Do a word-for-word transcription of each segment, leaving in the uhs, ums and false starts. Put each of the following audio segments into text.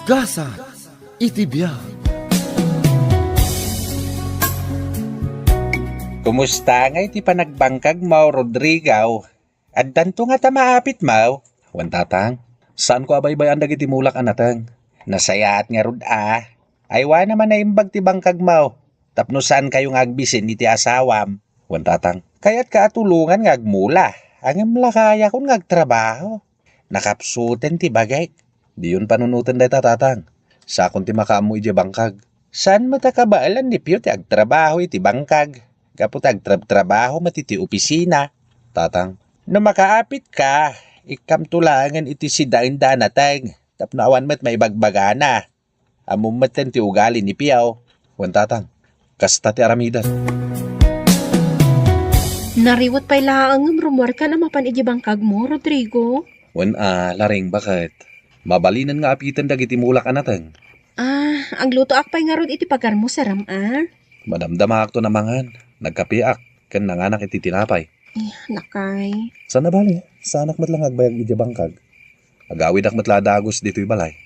Gasat iti biag. Kumusta ngay ti panagbangkagmo, Rodrigo? Addanto ngata maapitmo? Wen tatang, saanko a baybay-an dagiti mulak a nateng. Nasayaat ngarud a. Aywana man naimbag ti bangkagmo. Tapno saankayo nga agbisin iti asawam. Wen tatang, kayatka a tulongan nga agmula. Ngem lakayakon nga agtrabaho. Nakapsuten ti bagik. Diyon panunoten dayta, tatang. Sakon ti makaammo idiay bangkag. Saan met a kabaelan ni Pio ti agtrabaho iti bangkag? Gapu ta agtrabtrabaho met iti opisina. Tatang, no makaapitka, ikkamto laengen iti sidaenda a nateng, tapno awan met maibagbagana. Ammom metten ti ugali ni Piaw. Wen tatang, kasta ti aramiden. Nariwet pay laeng ngem rummuarkan a mapan idiay bangkagmo, Rodrigo? Wen a, Laring, baket. Mabalinen nga apiten dagiti mulak a nateng. Ah, aglutoak pay ngarud iti pagarmo, saram a? Madamdamaakton a mangan. Nagkapeak ken nanganak iti tinapay. Eh, lakay. Saan a bale, saanak met la nga agbayag idiay bangkag. Agawidak met la a dagus ditoy balay.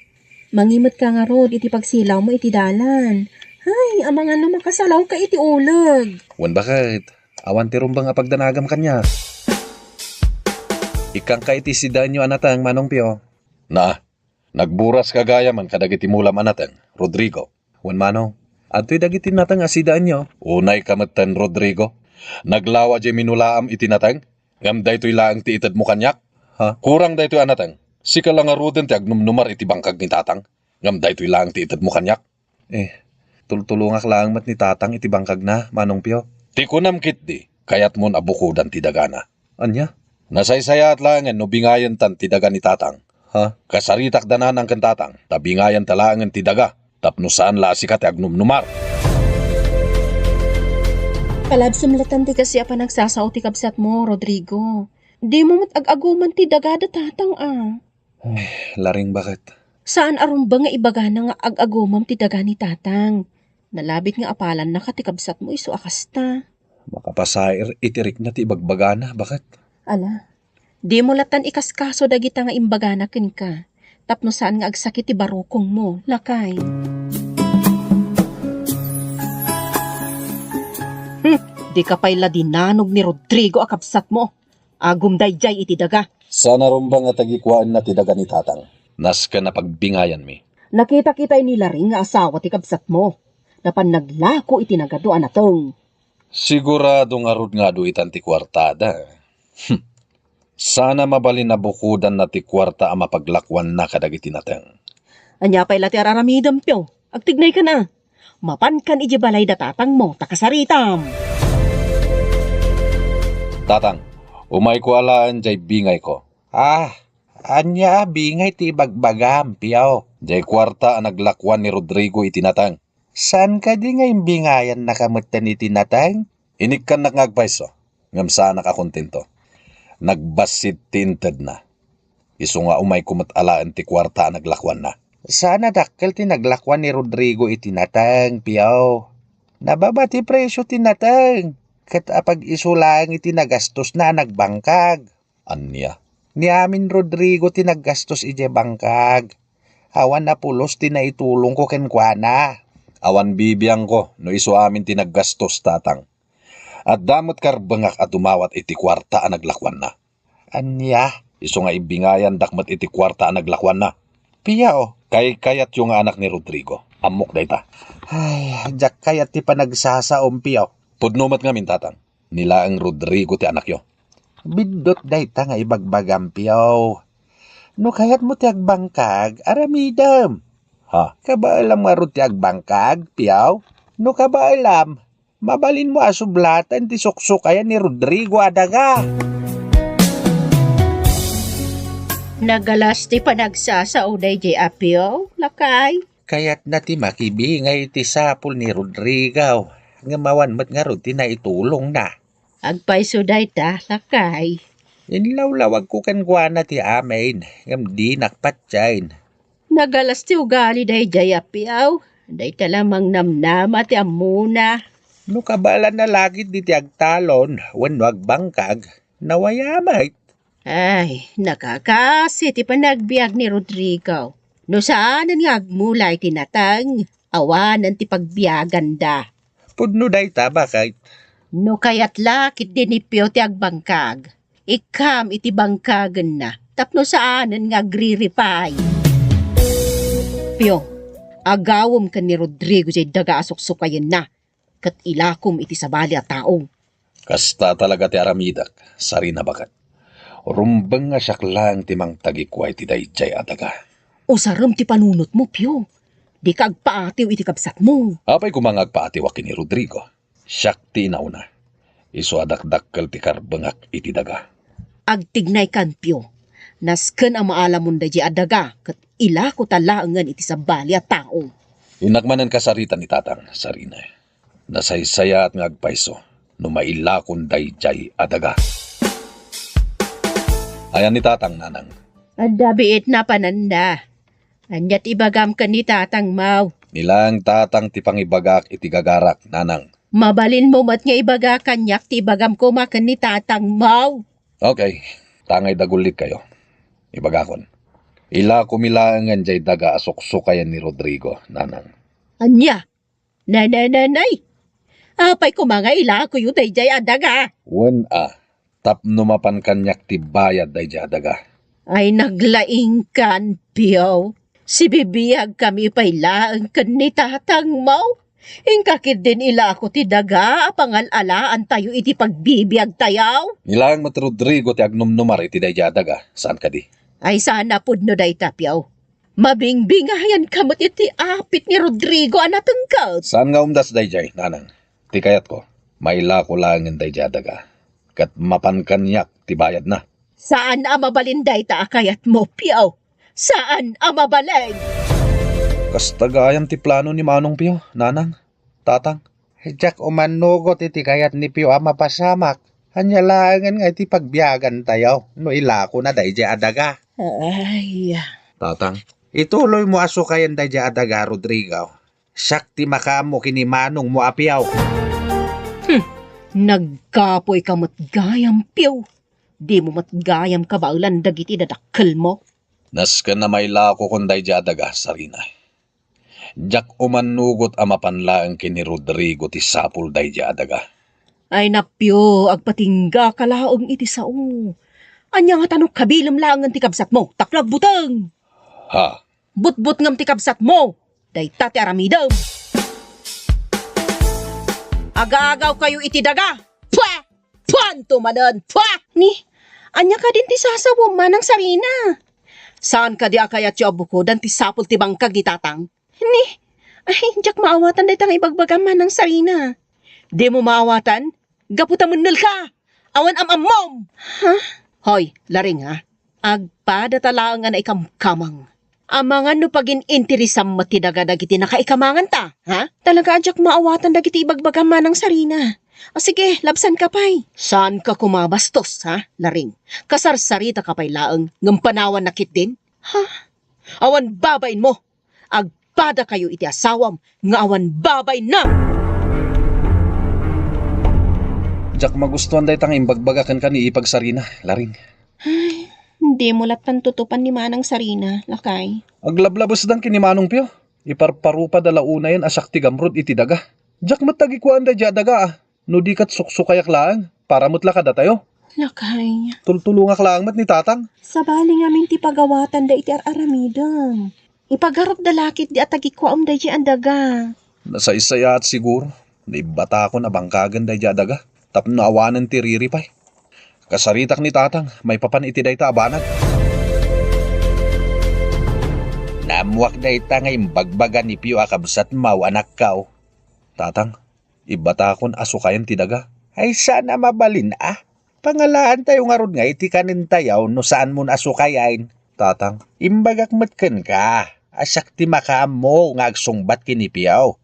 Mangimetka ngarud iti pagsilawmo iti dalan. Hay, amangan no makasalawka iti uleg. Wen baket, awan ti rumbeng a pagdanagam kaniak. Ikkanka iti sidaenyo a nateng, Manong Pio. Na, nagburas gagayamen kadagiti mulam a nateng, Rodrigo. Wen manong, adtoy dagiti nateng a sidaenyo. Unayka metten, Rodrigo. Naglawa diay minulaam iti nateng, ngem daytoy laeng ti itedmo kaniak? Ha? Kurang daytoy a nateng. Sika la ngaruden ti agnumnumar iti bangkag ni tatang, ngem daytoy laeng ti itedmo kaniak? Eh, tultulongak laeng met ni tatang iti bangkagna, Manong Pio. Ti kunam ketdi, kayatmon a bukodan ti dagana. Ania? Nasaysayaat laengen no bingayentan ti daga ni tatang. Ha? Kasaritak dananang ken tatang, ta bingayenta laengen ti daga, tapno saan la a sika ti agnumnumar. Palabsom latta ti kaasi a panagsasao ti kabsatmo, Rodrigo. Dimo met ag-aguman ti daga da tatang a. Ay, Laring, baket. Saan a rumbeng nga ibagana nga ag-agumam ti daga ni tatang. Nalabit nga apalannaka ti kabsatmo isu a kasta. Makapasair iti rikna ti ibagbagana, baket. Ala, dimo lattan ikaskaso dagita nga imbagana kenka, tapno saan nga agsakit ti barukongmo, lakay. Hmm, dika pay la dinanog ni Rodrigo a kabsatmo. Agum daydiay iti daga. Saan a rumbeng nga tagikuaenna ti daga ni tatang. Nasken a pagbingayanmi. Nakitak itay ni Laring nga asawa ti kabsatmo. Napan naglako iti nagadu a nateng. Sigurado ngarud nga adu itan ti kuartada. Hmm. Saan a mabalin a bukodanna ti kuarta a mapaglakuanna kadagiti nateng. Ania pay la ti ar-aramidem, Pio? Agtignaykan a. Mapankan idiay balay da tatangmo ta kasaritam. Tatang, umayko alaen diay bingayko. Ah, ania a bingay ti ibagbagam, Pio? Diay kuarta a naglakuan ni Rodrigo iti nateng. Saan kadi nga imbingayannaka metten iti nateng? Inikkannak nga agpayso, ngem saanak a kontento. Nagbassit ti intedna. Isu nga umayko met alaen ti kuarta a naglakuanna. Saan a dakkel ti naglakuan ni Rodrigo iti nateng, Pio. Nababa ti presio ti nateng, ket apag-isu laeng iti nagastosna a nagbangkag. Ania? Ni amin Rodrigo ti naggastos idiay bangkag. Awan a pulos ti naitulongko kenkuana. Awan bibiangko no isu amin ti naggastos, tatang. Adda met karbengak a dumawat iti kuarta a naglakuanna. Ania? Isu nga imbingayandak met iti kuarta a naglakuanna. Pia, o. Kaykayatyo nga anak ni Rodrigo. Ammok dayta. Ay, diak kayat ti panagsasaom, Pio. Pudno met ngamin, tatang. Ni laeng Rodrigo ti anakyo. Biddut dayta nga ibagbagam, Pio. No kayatmo ti agbangkag, aramidem. Ha? Kabaelam ngarud ti agbangkag, Pio? No kabaelam, mabalinmo a sublaten ti suksukayan ni Rodrigo a daga. Nagalas ti panagsasao daydiay a Pio, lakay. Kayatna ti makibingay iti sapul ni Rodrigo, ngem awan met ngarud ti naitulongna. Agpayso dayta, lakay. Inlawlawagko kenkuana ti amin, ngem dinak patiayen. Nagalas ti ugali daydiay a Pio. Dayta la mangnamnama ti ammona. No kabaelanna la ketdi ti agtalon wenno agbangkag, nawayamet. Ay, nakakasi ti panagbiag ni Rodrigo. No saanen nga agmula iti nateng, awanen ti pagbiaganda. Pudno dayta, baket. No kayat la ketdi ni Pio ti agbangkag, ikkam iti bangkagenna tapno saanen nga agriripay. Pio, agawem ken ni Rodrigo diay daga a suksukayenna, ket ilakom iti sabali a tao. Kasta talaga ti aramidek, sarina, baket. Rumbeng nga siak laeng ti mangtagikua iti daydiay a daga. Usarem ti panunotmo, Pio. Dika agpaatiw iti kabsatmo. Apay koma nga agpaatiwak ken ni Rodrigo? Siak ti inauna. Isu a dakdakkel ti karbengak iti daga. Agtignaykan, Pio. Nasken a maalamon daydiay a daga ket ilakota laengen iti sabali a tao. Innak manen kasarita ni Tatang, sarina. Nasaysayaat nga agpayso no mailakon daydiay a daga. Ayan ni Tatang, Nanang? Adda biit napananda. Ania ti ibagam ken ni Tatang Mau? Ni laeng Tatang ti pangibagak iti gagarak, Nanang. Mabalinmo met nga ibaga kaniak ti ibagam koma ken ni Tatang Mau. Okay, tangay dagullikkayo. Ibagakon. Ilakomi laengen diay daga a suksukayen ni Rodrigo, Nanang. Ania? Nanananay? Apay koma nga ilakoyo daydiay a daga? Wen a, tapno mapan kaniak ti bayad daydiay a daga. Ay, naglaingkan, Pio. Sibibiagkami pay laeng ken ni Tatang Mau. Inka ketdin ilako ti daga a pangal-alaantayo iti pagbibiagtayo. Ni laeng met Rodrigo ti agnumnumar iti daydiay a daga, saan kadi? Ay, saan a pudno dayta, Pio. Mabingbingayanka met iti apit ni Rodrigo a natengked. Saan nga umdas daydiay, Nanang. Ti kayatko, mailako laengen daydiay a daga, ket mapan kaniak ti bayadna. Saan a mabalin dayta a kayatmo, Pio. Saan a mabalin. Kasta gayam ti plano ni Manong Pio, Nanang, Tatang. Diak umannugot iti kayat ni Pio a mapasamak. Ania laengen nga iti pagbiagantayo no ilakona daydiay a daga? Ay. Tatang. Ituloymo a sukayen daydiay a daga, Rodrigo. Siak ti makaammo ken ni Manongmo a Pio. Hmm. Nagkapoyka met gayam, Pio. Dimo met gayam kabaelan dagiti dadakkelmo. Nasken a mailakokon daydiay a daga, sarina. Diak umannugot a mapan laeng ken ni Rodrigo ti sapul daydiay a daga. Ay, Pio, agpatinggaka laeng iti sao. Ania ngata no kabilem laengen ti kabsatmo tapno agbuteng? Ha? Butbutngem ti kabsatmo. Dayta ti aramidem. Agaagawkayo iti daga. Pua! Puanto manen! Pua! Ni, ania kadin ti sasawem, Manang Sarina? Saan kadi a kayatyo a bukodan ti sapul ti bangkag ni Tatang? Ni, ay, diak maawatan dayta nga ibagbagam, Manang Sarina. Dimo maawatan? Gapu ta mennelka! Awan am-ammom! Ha? Hoy, Laring, ha? Agpadata laeng a naikamkamang. Amangan no pagin-interesam met ti daga dagiti nakaikamanganta, ha? Talaga a diak maawatan dagiti ibagbagam, Manang Sarina. A, sige, labsanka pay. Saanka koma bastos, ha, Laring? Kasarsaritaka pay laeng ngem panawanna ketdin? Ha? Awan babainmo! Agpadakayo iti asawam nga awan babainna! Diak magustuan dayta nga imbagbaga kenka ni Ipag Sarina, Laring. Ay, dimo lattan tutupan ni Manang Sarina, lakay. Aglablabesdan ken ni Manong Pio. Iparparupad a la unayen a siak ti gamrud iti daga. Diak met tagikuaan daydiay a daga, a. No di ket suksukayak laeng, para met la kadatayo. Lakay. Tultulongak laeng met ni Tatang. Sabali ngamin ti pagawatanda iti ar-aramidem. Ipagarupda la ketdi a tagikuaem daydiay a daga. Nasaysayaat siguro. Naibbatakon a bangkagen daydiay a daga tapno awanen ti riripay. Kasaritak ni Tatang maipapan iti dayta a banag. Naammoak dayta nga imbagbaga ni Pio a kabsatmo, anakko. Tatang, ibbatakon a sukayen ti daga. Ay, saan a mabalin a. Pangalaantayo ngarud nga iti kanentayo no saanmon a sukayen. Tatang, imbagak met kenka a siak ti makaammo nga agsungbat ken ni Pio.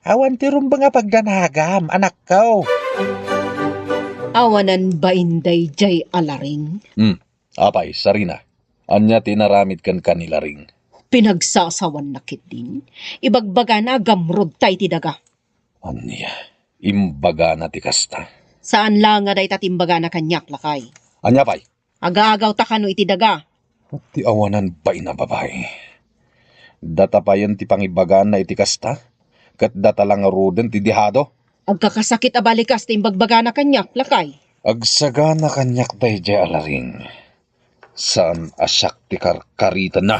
Awan ti rumbeng a pagdanagam, anakko. Awanan bain daydiay a Laring? Hmm, apay, Sarina. Ania ti inaramid kenka ni Laring? Pinagsasawanna ketdin. Ibagbagana a gamrudta iti daga. Ania, imbagana ti kasta? Saan la nga dayta ti imbagana kaniak, lakay. Ania pay? Agaagawta kano iti daga? Ti awanan bain a babai. Data payen ti pangibagana iti kasta, ket data la ngaruden ti dihado. Agkakasakit a balikas ti imbagbagana kaniak, lakay. Agsagana kaniak daydiay a laring. Saan a siak ti karkaritenna.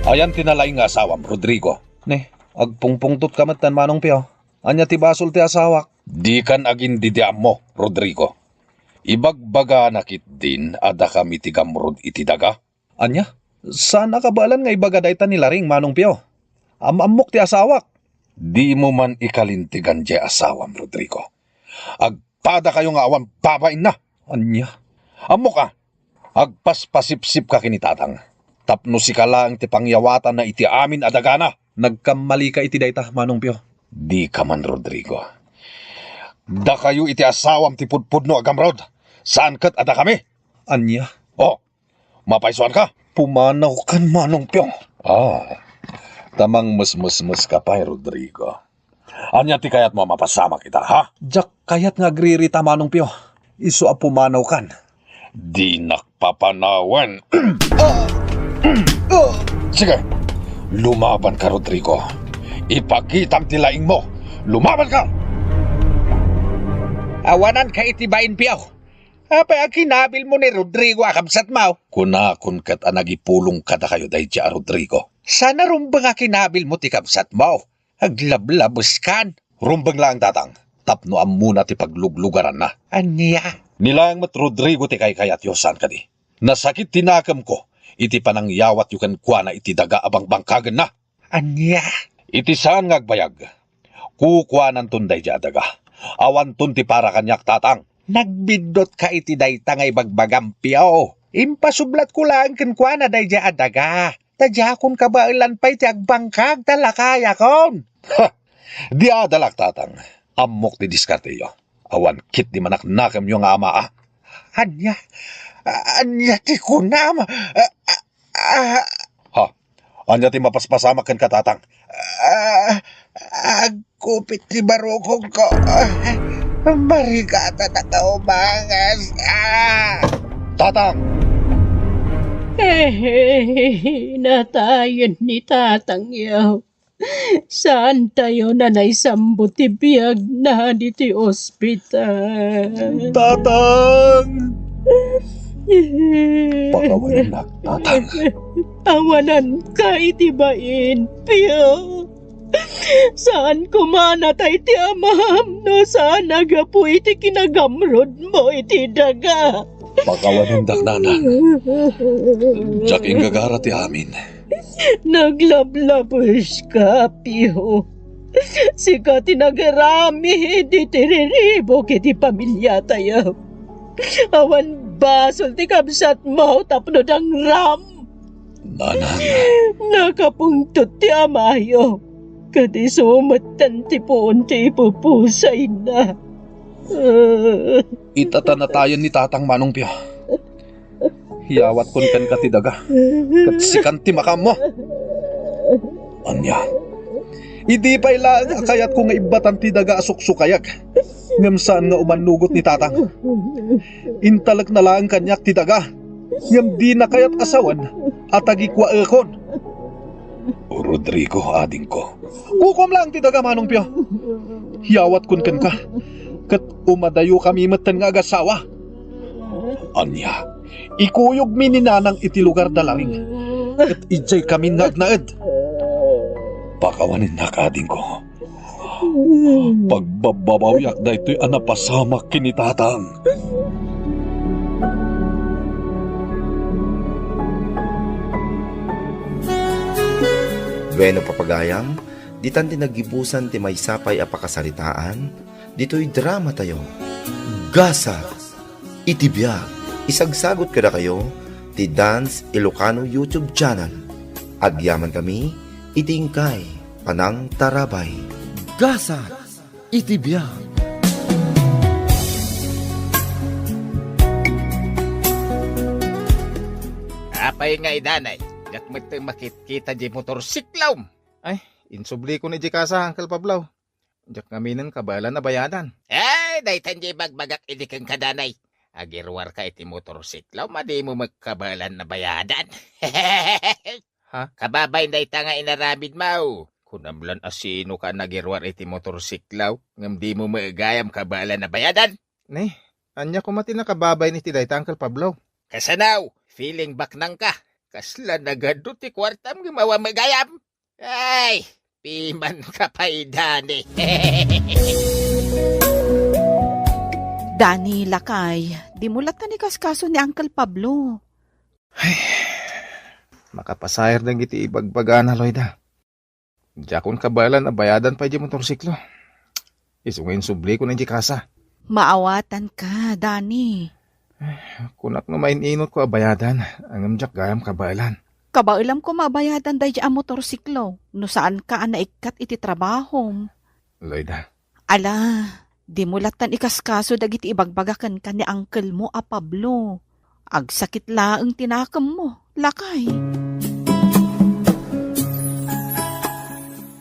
Ayan ti nalaing nga asawam, Rodrigo. Ne, agpungpungtotka metten, Manong Pio. Ania ti basol ti asawak? Dikan agin-didiammo, Rodrigo. Ibagbagana ketdin a dakami ti gamrod iti daga. Ania? Saan a kabaelan nga ibaga dayta ni Laring, Manong Pio? Am-ammok ti asawak. Dimo man ikalintegan diay asawam, Rodrigo. Agpadakayo nga awan babainna. Ania? Ammok a, agpaspasipsipka ken ni Tatang. Tapno sika laeng ti pangyawatanna iti amin a dagana. Nagkammalika iti dayta, Manong Pio. Dika man, Rodrigo. Dakayo iti asawam ti pudpudno a gamrod. Saan ket a dakami. Ania? Oh, mapaysuanka? Pumanawkan, Manong Pio. Ah, ta mangmesmesmeska pay, Rodrigo. Ania ti kayatmo a mapasamak ita, ha? Diak kayat nga agririta, Manong Pio. Isu a pumanawkan. Dinak papanawen. Sige, lumabanka, Rodrigo. Ipakitam ti laingmo. Lumabanka! Awananka iti bain, Pio. Apay a kinabilmo ni Rodrigo a kabsatmo? Kunakon ket a nagipulong kadakayo daydiay a Rodrigo. Saan a rumbeng a kinabilmo ti kabsatmo? Aglablabeskan. Rumbeng laeng, Tatang, tapno ammona ti pagluglugaranna. Ania? Ni laeng met Rodrigo ti kaykayatyo, saan kadi? Nasakit ti nakemko iti panangyawatyo kenkuana iti daga a bangbangkagenna. Ania? Iti saan nga agbayag, kukuananton daydiay a daga. Awanton ti para kaniak, Tatang. Nagbiddutka iti dayta nga ibagbagam, Pio. Impasublatko laeng kenkuana daydiay a daga. Ta diakon kabaelan pay ti agbangkag ta lakayakon. Ha! Di adalak, Tatang. Ammok ti diskarteyo. Awan ketdi manaknakemyo nga amaa. Ania? Ania ti kunam? Ah, ah, ah. Ha? Ania ti mapaspasamak kenka, Tatang? Ah, agkupit ti barukongko. Ah, marigatan a kaumangas. Ah! Tatang! Eh, natayen ni tatangyo. Saantayo a naisambut ti biagna ditoy ospital. Tatang! Pakawanennak, Tatang. Awananka iti bain, Pio. Saan koma a natay ti amam no saan a gapu iti kinagamrodmo iti daga. Pakawanendak, Nanang. Diak inggagara ti amin. Naglablabeska, Pio. Sika ti nagaramid iti riribuk iti pamiliatayo. Awan basol ti kabsatmo tapno dangram. Nanang. Nakapungtot ti amayo. Ket isu metten ti puon ti ipupusayna. Ita ta natayen ni Tatang, Manong Pio. Iyawatkon kenka ti daga, ket sikan ti makaammo. Ania? Idi pay laeng a kayatko nga ibbatan ti daga a suksukayak, ngem saan nga umannugot ni Tatang. Intalekna laeng kaniak ti daga, ngem dina kayat a sawen a tagikuaekon. Rodrigo, adingko. Kukuam laeng ti daga, Manong Pio. Iyawatkon kenka, ket umadayokami metten nga agasawa. Ania, ikuyogmi ni Nanang iti lugar da Laring, ket idiaykamin nga agnaed. Pakawanennak, adingko. Pagbabbabawiak daytoy a napasamak ken ni Tatang. Bueno, papagayam, ditan ti naggibusan ti maysa pay a pakasaritaan ditoy dramatayo, Gasat iti Biag. Isagsagut kadakayo ti Dance Ilocano YouTube channel. Agyamankami iti inkay panangtarabay. Gasat iti Biag. Apay nga idanay, diak met makitkita di motorsiklom. Ay, insublikon idiay kasa, Uncle Pablo. Diak ngaminen kabaelan a bayadan. Ay, daytan di ibagbagak idi kenka, danay. Agiruarka iti motorsiklo, madimo met kabaelan a bayadan. Ha? Kababain dayta nga inaramidmo. Kunam lan a sinoka a nagiruar iti motorsiklo, ngem dimo met gayam kabaelan a bayadan? Ne, ania koma ti nakababain iti dayta, Uncle Pablo? Kasano? Feeling baknangka. Kasla nagadu ti kuartam ngem awan met gayam. Ay, pimanka pay, Dani. Dani, lakay, dimo latta ikaskaso ni Uncle Pablo. Ay, makapasayar dagiti ibagbagana, Loida. Diakon kabaelan a bayadan pay diay motorsiklo. Isu nga insublikon idiay kasa. Maawatanka, Dani. Kunak no main-inotko a bayadan, ngem diak gayam kabaelan. Kabaelam koma a bayadan daydiay a motorsiklo, no saanka a naikkat iti trabahom. Loida. Ala, dimo lattan ikaskaso dagiti ibagbaga kenka ni uncle mo a Pablo. Agsakit laeng ti nakemmo, lakay.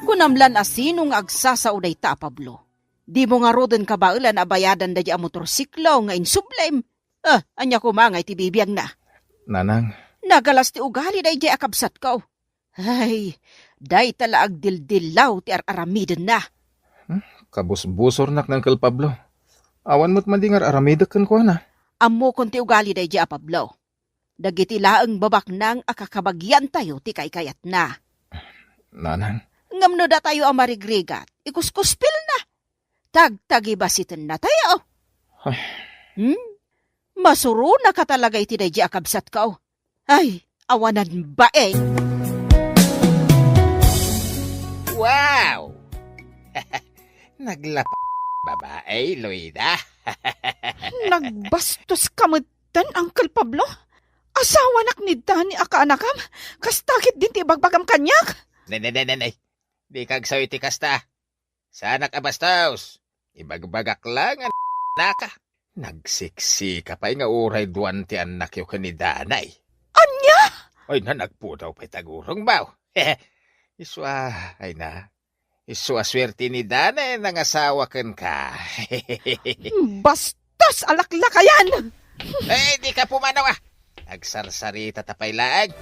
Kunam lan a sino nga agsasao dayta a Pablo. Dimo ngaruden kabaelan a bayadan daydiay a motorsiklo nga insublim. Ah, ania koma ngay ti bibiagna? Nanang. Nagalas ti ugali daydiay a kabsatko. Ay, dayta la agdildillaw ti ar-aramidenna. Hmm? Kabusbusornak nga Uncle Pablo. Awan met madi nga ar-aramidek kenkuana. Ammokon ti ugali daydiay a Pablo. Dagiti laeng babaknang a kakabagiantayo ti kaykayatna. Nanang. Ngem no datayo a marigrigat, ikuskuspilna. Tagtagibasitennatayo. Ay. Hmm? Masuronaka talaga iti daydiay a kabsatko. Ay, awanan baeng. Wow! Naglap-, babae, Loida. Nagbastoska metten, Uncle Pablo. Asawanak ni Dani a kaanakam, kasta ketdin ti ibagbagam kaniak. Nay, nay, nay, nay, nay. Dika agsaw iti kasta. Saanak a bastos. Ibagbagak la nga naka. Nagsiksika pay nga uray duan ti annakyo ken ni Danay. Ania? Ay na, nagpudaw pay ti agurongmo. Isu a, ay na. Isu a suerte ni Danay a nangasawa kenka. Bastos a laklakayan! Eh, dika pumanaw, ah. Agsarsarita ta pay laeng.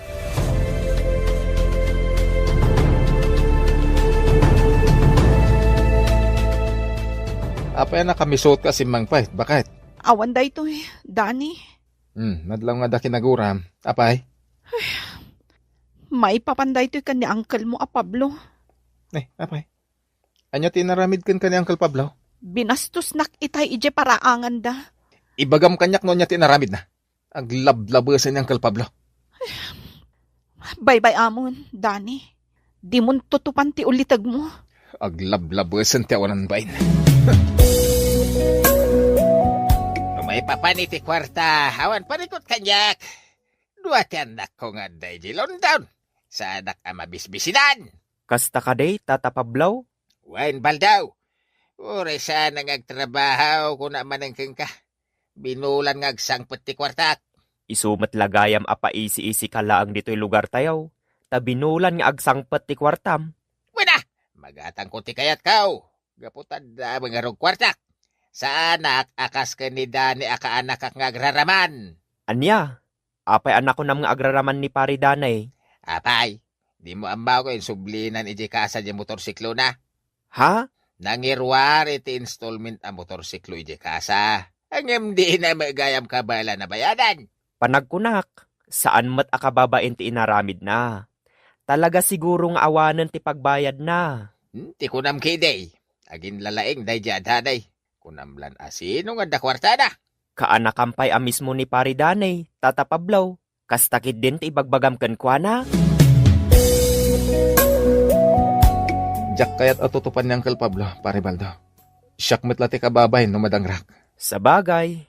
Apay a nakamisuotka a simmangpet, baket? Awan daytoy, Dani. Hmm, nadlaw nga adda kinaguram. Apay? Maipapan daytoy ken ni uncle mo a Pablo. Eh, apay? Ania ti inaramid kenka ni Uncle Pablo? Binastosnak itay idiay paraanganda. Ibagam kaniak no ania ti inaramidna. Aglablabesen ni Uncle Pablo. Baybay-amon, Dani. Dimon tutupan ti ulitegmo. Aglablabesen ti awanan bain. No maipapan iti kuarta, awan parikut kaniak. Dua ti annakko nga adda idiay London. Saanak a mabisbisinan. Kasta kadi, Tata Pablo? Wen, Baldaw. Uray saan nga agtrabaho, kuna manen kenka. Binulan nga agsangpet ti kuartak. Isu met la gayam a paisi-isika laeng ditoy lugartayo, ta binulan nga agsangpet ti kuartam. Wen a, magatangko ti kayatko. Gapu ta adda met ngarud kuartak. Saanak a kas ken ni Dani a kaanakak nga agraraman. Ania? Apay a nakunam nga agraraman ni Pari Danay? Apay, dimo ammo nga insublinan idiay kasa diay motorsiklona? Ha? Nangiruar iti installment a motorsiklo idiay kasa. Ngem dina met gayam kabaelan a bayadan. Panagkunak, saan met a kababain ti inaramidna. Talaga siguro nga awanen ti pagbayadna. Hmm, ti kunam ketdi, aginlalaing daydiay a Danay. Kunam lan a sino nga adda kuartana? Kaanakam pay a mismo ni Pari Danay, Tata Pablo. Kasta ketdin ti ibagbagam kenkuana? Diak kayat a tutupan ni Uncle Pablo, Pare Baldo. Siak met la ti kababain no madangrak. Sabagay,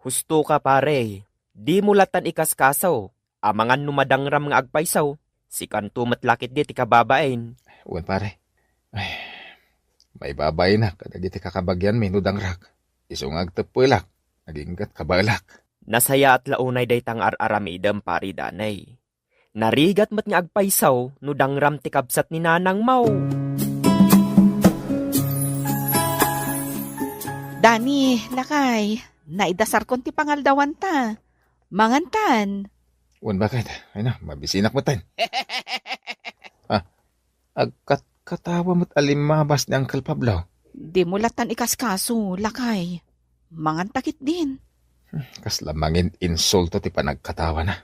husto ka, pare. Dimo lattan ikaskaso. Amangan no madangram nga agpayso, sikanto met la ketdi ti kababain. Wen, pare. Ay, maibabainak kadagiti kakabagianmi no dangrak. Isu nga agteppelak, aginggat kabaelak. Nasayaat la unay dayta nga ar-aramidem, Pari Danay. Narigat met nga agpayso no dangram ti kabsat ni nanangmo. Dani, lakay, naidasarkon ti pangaldawanta. Mangantan. Wen bakit? Ay na, mabisinak metten. Ah, agkatkatawa met a limmabas ni Uncle Pablo. Dimo lattan ikaskaso, lakay. Mangan ta ketdin. Hmm, kasla mangin-insulto ti panagkatawana.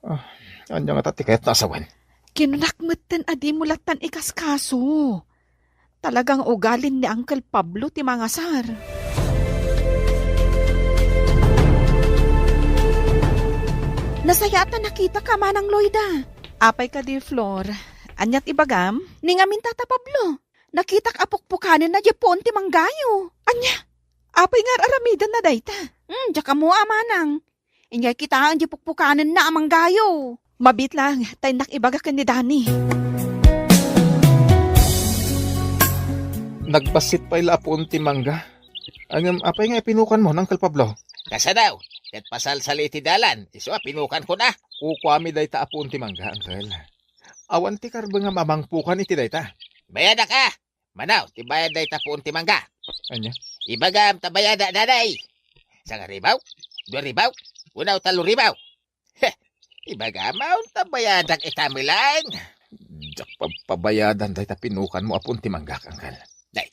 Ah, ania ngata ti kayatna a sawen? Kinunak metten a dimo lattan ikaskaso. Talaga nga ugalin ni Uncle Pablo ti mangasar. Nasayaat a nakitaka, Manang Loida. Apay kadi, Flor? Aniat ibagam? Ni ngamin, Tata Pablo, nakitak a pukpukanenna diay puon ti manggayo. Ania? Apay nga ar-aramidenna dayta? Hmm, diak ammo a, Manang. Inyay kitaen diay pukpukanenna a manggayo. Mabiit laeng, ta innak ibaga ken ni Dani. Nagbassit pay la a puon ti mangga. Ngem apay nga ipinukanmo, Uncle Pablo? Kasano? Ket pasalsali iti dalan, isu a pinukankona. Kukuami dayta a puon ti mangga, Uncle. Awan ti karbengam a mangpukan iti dayta. Bayadak a! Mano, ti bayad dayta puon ti mangga? Ania? Ibagam ta bayada, Danay. Sangaribu? Duaribu? Wenno taloribu? Heh, ibagam ta bayadak ita met laeng. Diak pagpabayadan dayta pinukanmo a puon ti mangga, Uncle. Day.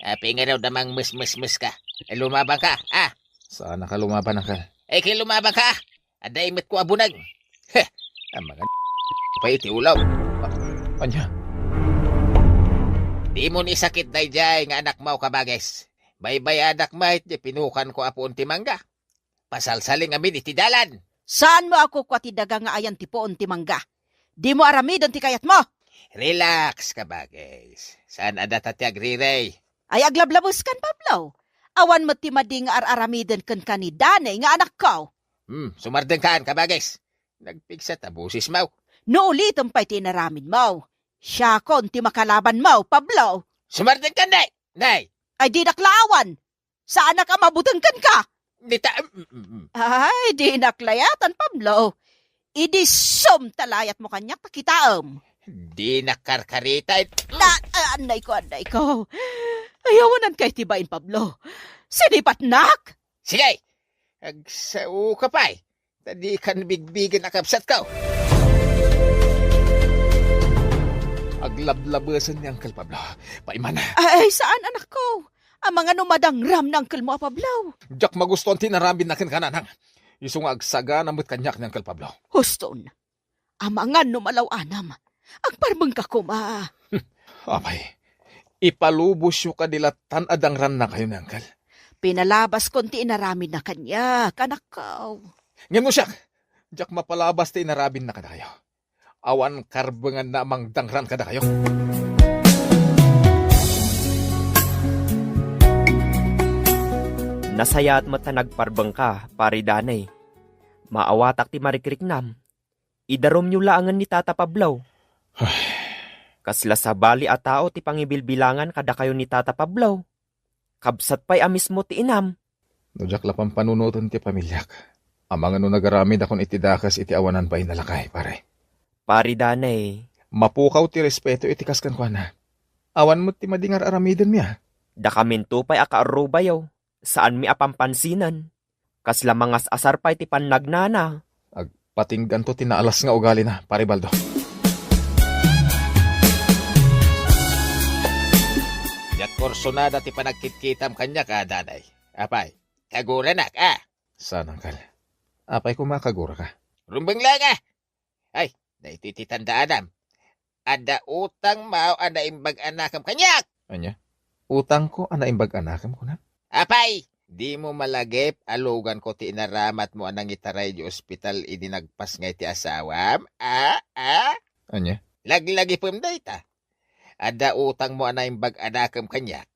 Apay ngarud a mangmesmesmeska? E, lumabanka, a? Saanka lumaban, Uncle. E, ket lumabanka. Adda imetko a buneg. Heh, amangan pay iti ulo. A-, ania? Dimon isakit daydiay nga anakmo, kabagis. Baybayadak met diay pinukanko a puon ti mangga. Pasalsali ngamin iti dalan. Saanmo a kukua ti daga nga ayan ti puon ti mangga? Dimo aramiden ti kayatmo. Relax, kabagis. Saan a data ti agrirey? Ay, aglablabeskan, Pablo. Awan met ti madi nga ar-aramiden kenka ni Danay nga anakko. Hmm, sumardengkan, kabagis. Nagpigsa ta bosesmo. No ulitem pay ti inaramidmo, siakon ti makalabanmo, Pablo. Sumardengkan, Nay! Nay! Ay, dinak laawan. Saanak a mabuteng kenka. Dita, mm, mm, mm. Ay, dinak layatan, Pablo. Idi sumta layatmo kaniak ta kitaem. Dinak karkarita it-, Na, ah, annay ko, annay ko. Ay, awanan kay ti bain, Pablo. Sinipatnak! Sige! Agsaoka pay, ta dikan bigbigen a kabsatko. Aglablabesen ni Uncle Pablo. Paimana. Ay, saan, anakko. Amangan no madangram ni unclemo a Pablo. Diak magustuan ti inaramidna kenka, nanang. Isu nga agsagana met kaniak ni Uncle Pablo. Huston. Amangan no malaw-anam. Agparbengka koma. Apay, ipalubosyo kadi lattan a dangrannakayo ni Uncle? Pinalabaskon ti inaramidna kaniak, anakko. Ngem no siak, diak mapalabas ti inaramidna kadakayo. Awan karbenganna a mangdangran kadakayo. Nasayaat met ta nagparbengka, Pari Danay. Maawatak ti marikriknam. Idarumyo laengen ni Tata Pablo. Ay. Kasla sabali a tao ti pangibilbilangan kadakayo ni Tata Pablo. Kabsat pay a mismo ti inam. No diak la pampanunoten ti pamiliak, amangan no nagaramidakon iti dakes iti awanan bain a lakay, pare. Pari Danay. Mapukaw ti respeto iti kas kenkuana. Awan met ti madi nga ar-aramidenmi a. Dakaminto pay a kaarrubayo, saanmi a pampansinen. Kasla mangas-asar pay ti pannagnana. Agpatingganto ti naalas nga ugalina, Pare Baldo. Diak kursunada ti panagkitkitam kaniak a, Danay. Apay, kaguranak a? Saan, Uncle. Apay koma a kaguraka? Rumbeng laeng a! Ay, daytoy ti tandaanam. Adda utangmo a naimbag a nakem kaniak! Ania? Utangko a naimbag a nakem, kunam? Apay, dimo malagip a luganko ti inaramatmo a nangitaray idiay ospital idi nagpasngay ti asawam? A? A? Ania? Laglagipem dayta. Adda utangmo a naimbag a nakem kaniak.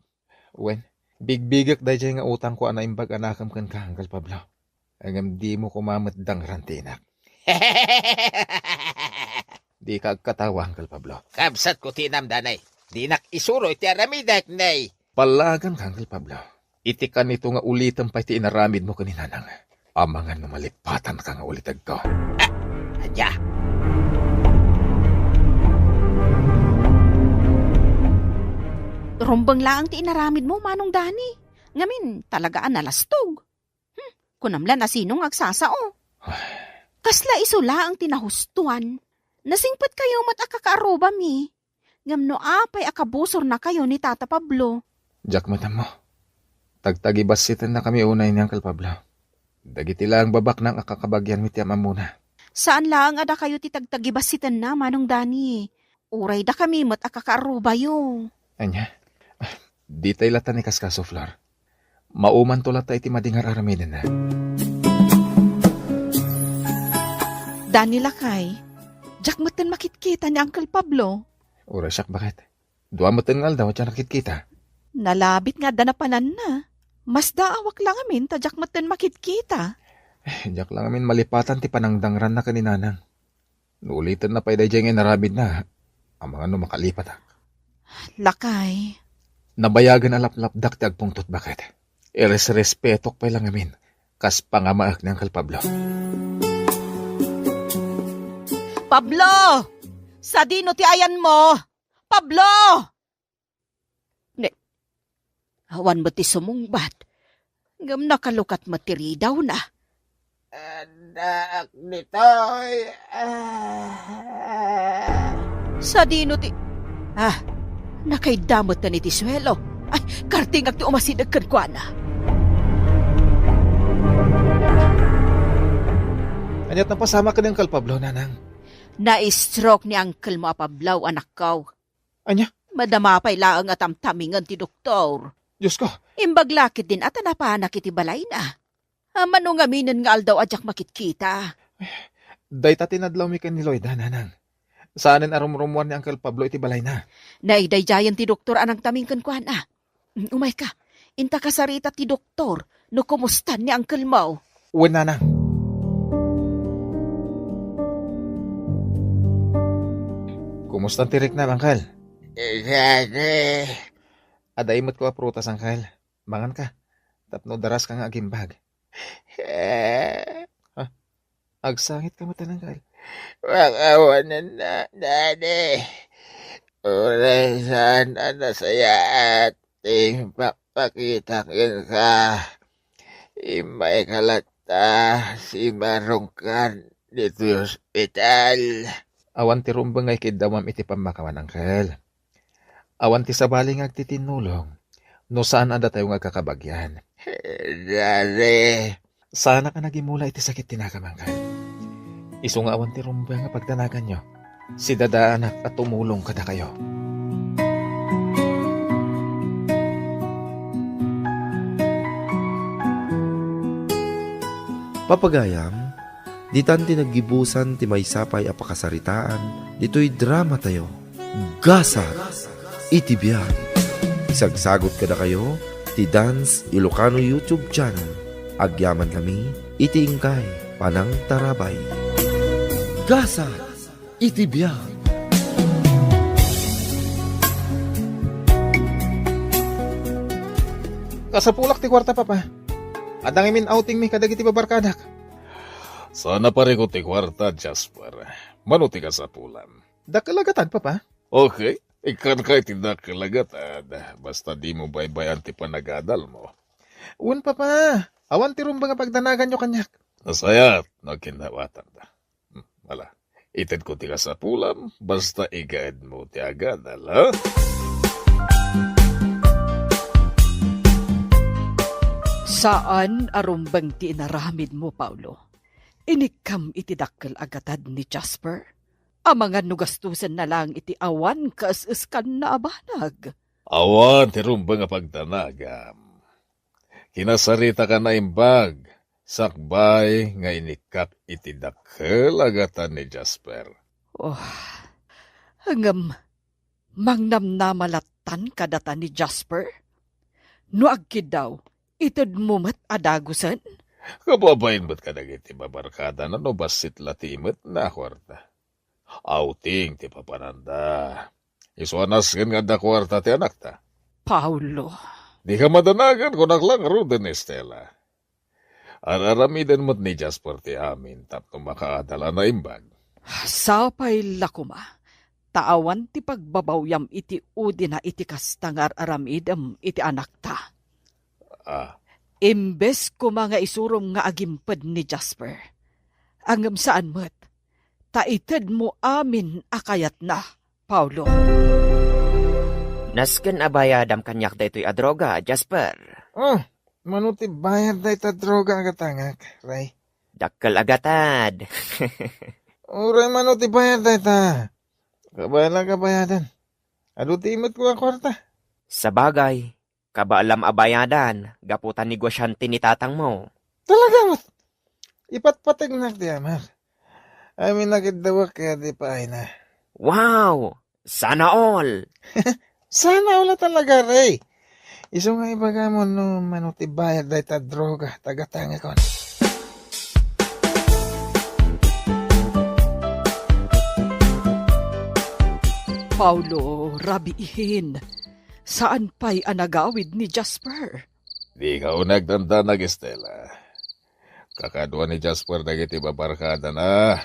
Wen, bigbigek daydiay nga utangko a naimbag a nakem kenka, Uncle Pablo. Ngem dimo koma met dangran ti inak. Dika agkatawa, Uncle Pablo. Kabsatko ti inam, Danay. Dinak isuro iti aramidek, Nay. Pallaganka, Uncle Pablo. Iti kanito nga ulitem pay ti inaramidmo ken ni Nanang. Amangan no malipatanka nga ulitegko. Ah, adda. Rumbeng laeng ti inaramidmo, Manong Dani. Ngamin, talaga a nalastog. Hmm, kunam la no sino nga agsasao. Kasla isu laeng ti nahustoan. Nasingpetkayo met a kakaarrubami. Ngem no apay a kabusornakayo ni Tata Pablo? Diak met ammo. Tagtagibassitennakami unay ni Uncle Pablo. Dagiti laeng babaknang a kakabagianmi ti am-ammona. Saan laeng a dakayo ti tagtagibassitenna, Manong Dani. Uray dakami met a kakaarrubayo. Ania? Ditay latta ni kaskaso, Flor. Maumanto latta iti madi nga ar-aramidenna. Dani, lakay, diak metten makitkita ni Uncle Pablo. Uray siak, baket. Dua metten nga aldaw a diak nakitkita. Nalabit nga adda napananna. Masdaawak la ngamin ta diak metten makitkita. Eh, diak la ngamin malipatan ti panangdangranna ken ni Nanang. No ulitenna pay daydiay nga inaramidna, amangan no makalipatak. Lakay. Nabayagen a laplapdak ti agpungtot, baket. Iresrespetok pay la ngamin, kas pangamaek ni Uncle Pablo. Pablo! Sadino ti ayanmo? Pablo! Ne, awan met ti sumungbat. Ngem nakalukat met ti ridawna. Addaak ditoy. Ah. Sadino ti, ah, nakaidda met iti suelo. Ay, kartingak ti umasideg kenkuana. Ania ti napasamak ken ni Uncle Pablo, Nanang? Na-stroke ni uncle mo a Pablo, anakko. Ania? Madama pay laeng a tamtamingen ti doktor. Diosko! Imbag la ketdin a ta napanak iti balayna. Ammano ngaminen nga aldaw a diak makitkita. Dayta ti nadlawmi ken ni Loida, Nanang. Saanen a rumrummuar ni Uncle Pablo iti balayna. Naidaydayen ti doktor a nangtaming kenkuana. Mm, umayka. Inta kasarita ti doktor no kumustan ni uncle mo. Wen, Nanang. Kumustan ti riknam, Uncle? Dati. Adda immetko a prutas, Uncle. Manganka. Tapno daraska nga agimbag. Eh. Ha? Agsangitka met, Uncle. Makawanan na, Daddy. Uray saan a nasayaat ti pakpakita kenka. Immayka latta, simarungkan ditoy ospital. Awan ti rumbeng nga ikiddawam iti pammakawan, Uncle. Awan ti sabali nga agtitinnulong no saan a datayo nga agkakabagian. Daddy. Saanak a nagimula iti sakit ti nakam, Uncle. Isu nga awan ti rumbeng a pagdanaganyo. Sidadaanak a tumulong kadakayo. Papagayam, ditan ti naggibusan ti maysa pay a pakasaritaan ditoy dramatayo. Gasat iti biag. Isagsagut kadakayo ti Dance Ilocano YouTube channel. Agyaman kami iti inkay panangtarabay. Gasat iti biag. Kasapulak ti kuarta, Papa. Adda ngamin outing mi kadagiti babarkadak. Saan a parikut ti kuarta, Jasper. Mano ti kasapulam? Dakkel a gatad, Papa. Okay. Ikkanka iti dakkel a gatad. Basta dimo baybay-an ti panagadalmo. Wen, Papa. Awan ti rumbeng a pagdanaganyo kaniak. Nasayaat no agkinnawatanda. Hmm, ala. Itedko ti kasapulam, basta igaedmo ti agadal, ha? Saan a rumbeng ti inaramidmo, Paulo. Inikkam iti dakkel a gatad ni Jasper. Amangan no gastusenna laeng iti awan kaes-eskanna a banag. Awan ti rumbeng a pagdanagam. Kinasaritak a naimbag, sakbay nga inikkak iti dakkel a gatad ni Jasper. Oh, ngem mangnamnama lattan kadata ni Jasper? No agkiddaw, itedmo met a dagusen? Kababain met kadagiti babarkadana no bassit la ti imetna a kuarta. Outing ti papananda. Isu a nasken nga adda kuarta ti anakta. Paulo. Dika madanagan, kunak la ngaruden, Estela. Ar-aramiden met ni Jasper ti amin tapno makaadal a naimbag. Sapay la koma, ta awan ti pagbabawyam iti udina iti kasta nga ar-aramidem iti anakta. Ah. Imbes koma nga isurom nga agimped ni Jasper, a ngem saan met ta itedmo amin a kayatna, Paulo. Nasken a bayadam kaniak daytoy a droga, Jasper. Oh, mano ti bayad dayta droga a gatangek, Ray? Dakkel a gatad. Uray mano ti bayad dayta? Kabaela kabayadan. Adu ti imetko a kuarta. Sabagay, kabaelam a bayadan gapu ta negosiante ni tatangmo. Talaga met. Ipatpategnak ti amak. Amin a kiddawek ket ipaayna. Wow! Sana all! Sana all a talaga, Ray. Isu nga ibagam no mano ti bayad dayta droga ta gatangekon. Paulo, rabiin. Saan pay a nagawid ni Jasper? Dika uneg dandanag, Estela. Kakadua ni Jasper dagiti babarkadana.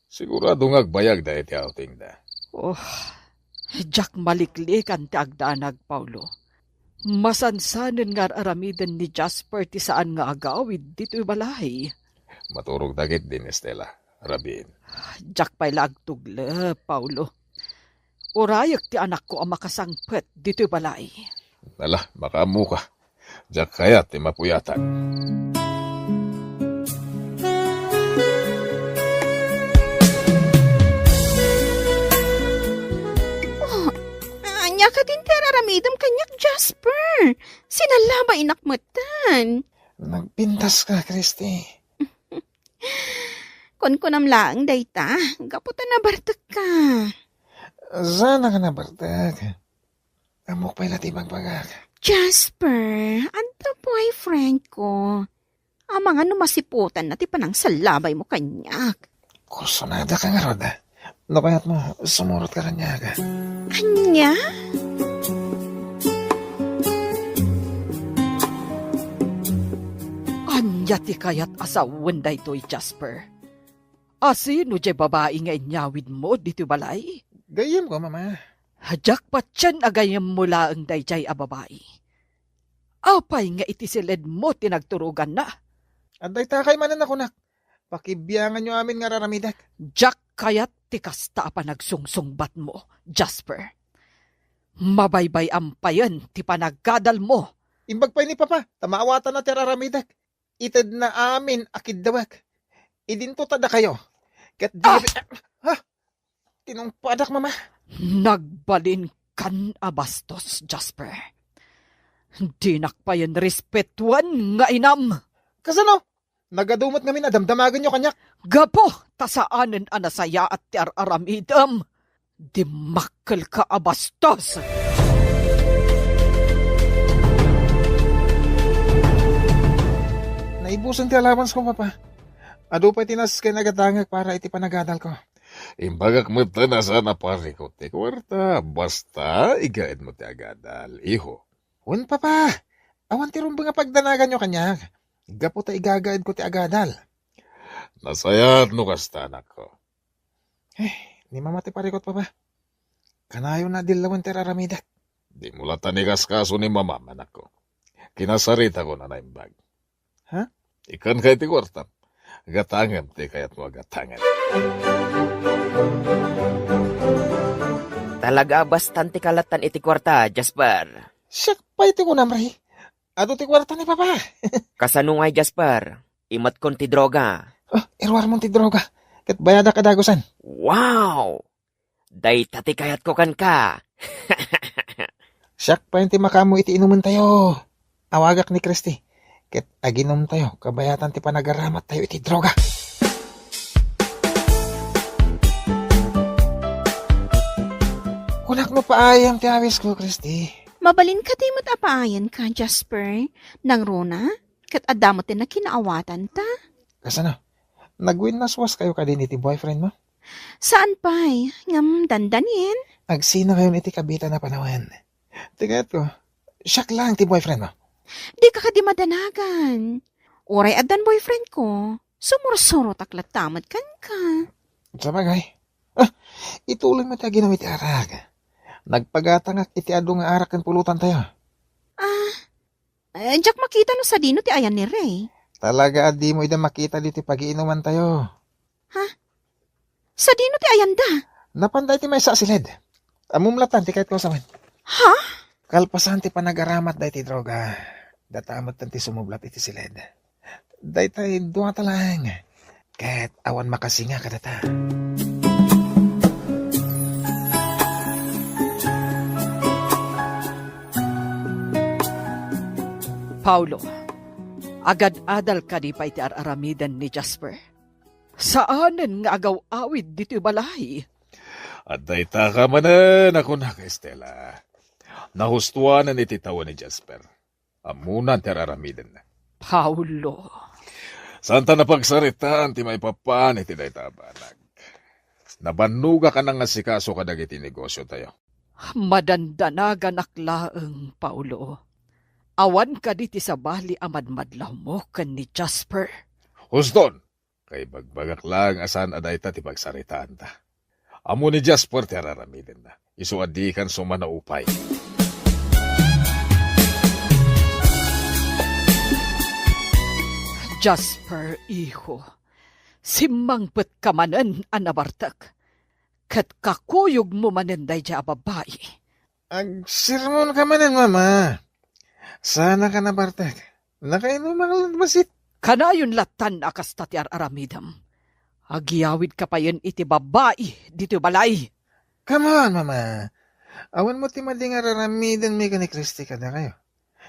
Sigurado nga agbayagda iti outingda. Oh, diak maliklikan ti agdanag, Paulo. Masansanen nga ar-aramiden ni Jasper ti saan nga agawid ditoy balay. Maturogda ketdin, Estela. Rabiin. Diak pay la agtuglep, Paulo. Urayek ti anakko a makasangpet ditoy balay. Ala, makaammoka. Diak kayat ti mapuyatan. Oh, ania kadin ti ar-aramidem kaniak, Jasper? Sinallabay inak metten. Nagpintaska, Christy. Kunkunam laeng dayta, gapu ta nabartekka. Saanak a nabartek. Ammok pay la ti ibagbagak. Jasper, adda boyfriend ko. Amangan no masiputanna ti panangsallabaymo kaniak. Kursunadaka ngarud. No kayatmo, sumurotka kaniak. Ania? Ania ti kayat a sawen daytoy, Jasper? Asino diay babai nga inyawidmo ditoy balay? Gayyemko, Mama. Diak patien a gayyemmo laeng daydiay a babai. Apay nga iti siledmo ti nagturoganna? Adda itakay manen a kunak. Pakibianganyo amin nga ar-aramidek. Diak kayat ti kasta a panagsungsungbatmo, Jasper. Mabaybay-am payen ti panagadalmo. Imbag pay ni Papa, ta maawatanna ti ar-aramidek. Itedna amin a kiddawek. Idinto ta dakayo. Ket di... Ah! Ha? Tinungpadak, Mama. Nagbalinkan a bastos, Jasper. Dinak payen respetuen nga inam. Kasano? Nagadu met ngamin a damdamagenyo kaniak. Gapu ta saanen a nasayaat ti ar-aramidem. Dimmakkelka a bastos! Naibusen ti alawansko, Papa. Adu pay ti nasken a gatangek para iti panagadalko. Imbagak metten a saan a parikut ti kuarta, basta igaedmo ti agadal, iho. Wen, Papa. Awan ti rumbeng a pagdanaganyo kaniak. Gapu ta igagaedko ti agadal. Nasayaat no kasta, anakko. Eh, ni Mama ti parikut, Papa. Kanayon a dillawen ti ar-aramidek. Dimo latta ni kaskaso ni Mama, anakko. Kinasaritakon a naimbag. Ha? Ikkanka iti kuartam. Gatangem ti kayatmo a gatangem. Talaga a bastan ti kalatan iti kuarta, Jasper. Siak pay ti kunam, Ray. Adu ti kuarta ni Papa. Kasano ngay, Jasper? Imetkon ti droga. Oh, iruarmon ti droga. Ket bayadak a dagusen. Wow! Dayta ti kayatko kenka. Siak pay ti makaammo iti inumentayo. Awagak ni Christy. Ket aginumtayo kabayatan ti panagaramattayo iti droga. Kunak no paayam ti awisko, Christy. Mabalin kadi met a paayanka, Jasper? Nangruna? Ket adda met ti nakinaawatanta? Kasano? Nagwinnaswaskayo kadin iti boyfriendmo? Saan pay, ngem dandanin. Agsinakayon iti kabitan a panawen. Ti kayatko, siak laeng ti boyfriendmo. Dika kadi madanagan. Uray addan boyfriendko, sumursurotak latta met kenka. Sabagay. Ah, ituloymo ti aginum iti arak. Nagpagatangak iti adu nga arak ken pulotantayo. Ah, eh, diak makita no sadino ti ayan ni Ray. Talaga a dimo ida makita ditoy pagiinumantayo. Ha? Sadino ti ayanda? Napan dayta maysa a siled. Ammom latta ti kayatko a sawen. Ha? Kalpasan ti panagaramat dayta droga, data met ti sumublat iti siled. Daytay duata laeng. Ket awan makasinga kadata. Paulo, agad-adal kadi pay ti ar-aramiden ni Jasper? Saanen nga agaw-awid ditoy balay. Adda ita ka manen a kunak, Estela. Nahustuanan iti tawen ni Jasper. Ammonan ti ar-aramidenna. Paulo. Saan ta napagsaritaan ti maipapan iti dayta a banag. Nabannogak a nangasikaso kadagiti negosiotayo. Madandanaganak laeng, Paulo. Awan kadi ti sabali a madmadlawmo ken ni Jasper? Huston, kaibagbagak laeng a saan a dayta ti pagsaritaanta. Ammo ni Jasper ti ar-aramidenna. Isu a dikan sumanaupay. Jasper, iho, simmangpetka manen a nabartek, ket kakuyogmo manen daydiay a babbai. Agsermonka manen, Mama. Saanka a nabartek. Nakainumak latta bassit. Kanayon lattan a kasta ti ar-aramidem. Agyawidka payen iti babbai ditoy balay. Come on, Mama. Awan mo ti madi nga ar-aramidenmi ken ni Christy kadakayo.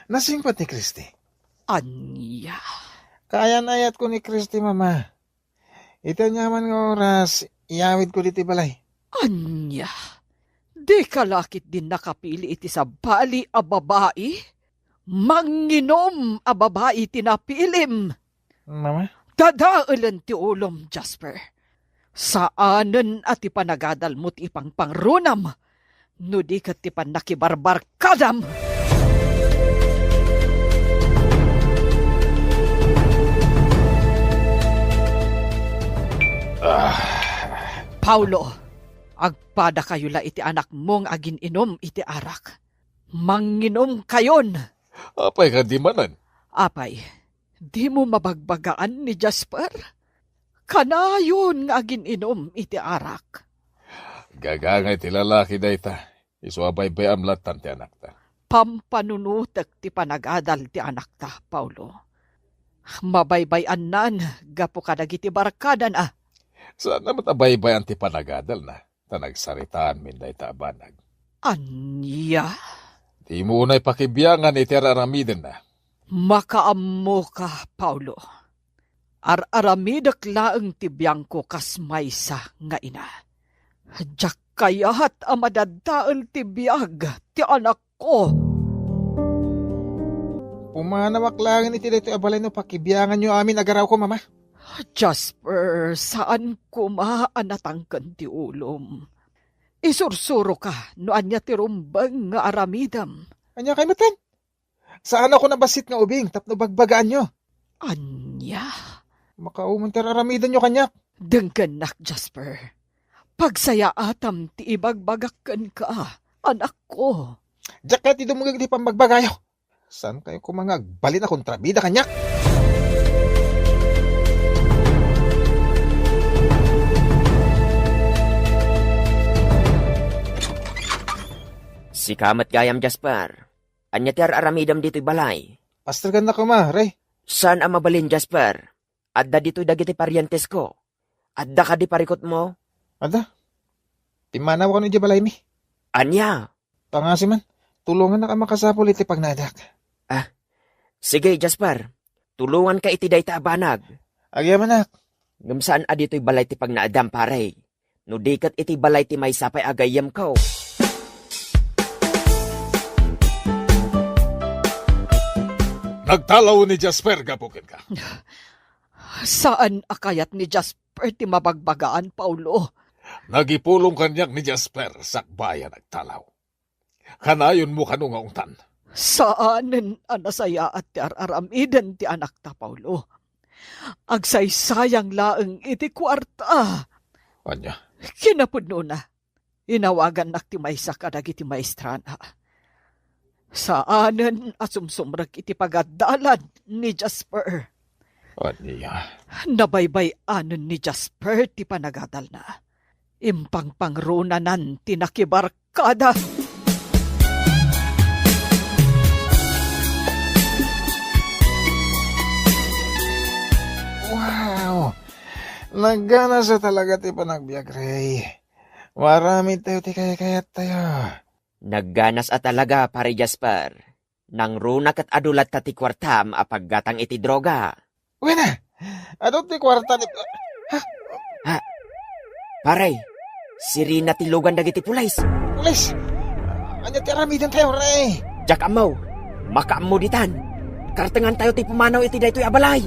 Nasingpet ni Christy. Ania? Kaayan-ayatko ni Christy, Mama. Iti aniaman nga oras, iyawidko ditoy balay. Ania? Dika la ketdi nakapili iti sabali a babai? Manginom a babai ti napilim. Mama? Dadaelen ti ulom, Jasper. Saanen a ti panagadalmo ti ipangpangrunam, no di ket ti pannakibarbarkadam. Ah. Paulo, agpadakayo la iti anakmo nga agin-inom iti arak. Manginomkayon. Apay kadi manen? Apay, dimo mabagbagaan ni Jasper? Kanayon nga agin-inom iti arak. Gagangay ti lalaki dayta. Isu a baybay-am lattan ti anakta. Pampanunotek ti panagadal ti anakta, Paulo. Mabaybay-annan gapu kadagiti barkadana. Saan a met a baybay-an ti panagadalna, ta nagsaritaanmin dayta a banag. Ania? Dimo unay pakibiangan iti ar-aramidenna. Makaammoka, Paulo. Ar-aramidek laeng ti biangko kas maysa nga ina. Diak kayat a madadael ti biag ti anakko. Pumanawak laengen iti daytoy a balay no pakibianganyo amin a garawko, Mama. Jasper, saan koma a natangken ti ulom. Isursuroka no ania ti rumbeng nga aramidem. Ania kay metten? Saanakon a bassit nga ubing tapno bagbagaanyo. Ania? Makaumon ti ar-aramidenyo kaniak. Denggennak, Jasper. Pagsayaatam ti ibagbagak kenka, anakko. Diak kayat ti dumngeg ti pambagbagayo. Saankayo koma nga agbalin a kontrabida kaniak? Sika met gayam, Jasper. Ania ti ar-aramidem ditoy balay? Pastergannak koma, Rey. Saan a mabalin, Jasper. Adda ditoy dagiti parientesko. Adda kadi parikutmo? Adda. Pimmanawakan idiay balaymi. Ania? Pangngaasim man, tulongannak a makasapul iti pagnaedak. Ah, sige, Jasper. Tulonganka iti dayta a banag. Agyamanak. Ngem saan a ditoy balay ti pagnaedam, pare. No di ket iti balay ti maysa pay a gayyemko. Nagtalaw ni Jasper gapu kenka. Saan a kayat ni Jasper ti mabagbagaan, Paulo. Nagipulong kaniak ni Jasper sakbay a nagtalaw. Kanayonmo kano nga ungtan? Saanen a nasayaat ti ar-aramiden ti anakta, Paulo. Agsaysayang laeng iti kuarta. Ania? Kinapudnona, inawagannak ti maysa kadagiti maestrana. Saanen a sumsumrek iti pagadalan ni Jasper. Ania? Nabaybay-anen ni Jasper ti panagadalna. Impangpangrunanan ti nakibarkada. Wow! Nagganasa talaga ti panagbiag, Ray. Maaramid tayo ti kaykayattayo. Nagganas a talaga, Pare Jasper. Nangruna ket adu latta ti kuartam a paggatang iti droga. Wen a, adu ti kuarta ni... Ha? Pare, sirena ti lugan dagiti pulis. Pulis? Ania ti aramidentayo, Ray? Diak ammo. Makaammo ditan. Kartengantayo ti pumanaw iti daytoy a balay.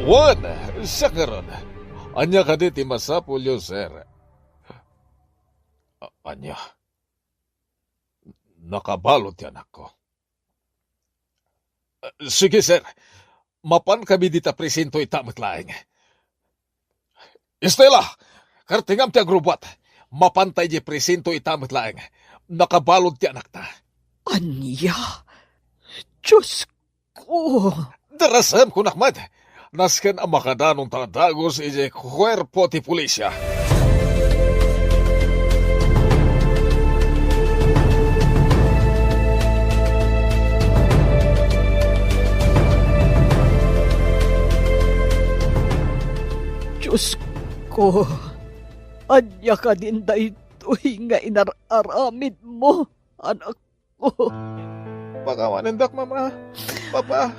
Wen, siak ngarud. Ania kadi ti masapulyo, sir? A-, ania? Nakabalud ti anakko. Sige, sir. Mapan kami dita presinto ita met laeng. Estela, kartengam ti agrubbuat. Mapanta idiay presinto ita met laeng. Nakabalud ti anakta. Ania? Diosko! Darasem, kunak met. Nasken a makadanonta a dagus idiay kuerpo ti pulisya. Diosko, ania kadin daytoy nga inar-aramidmo, anakko? Pakawanendak, Mama. Papa.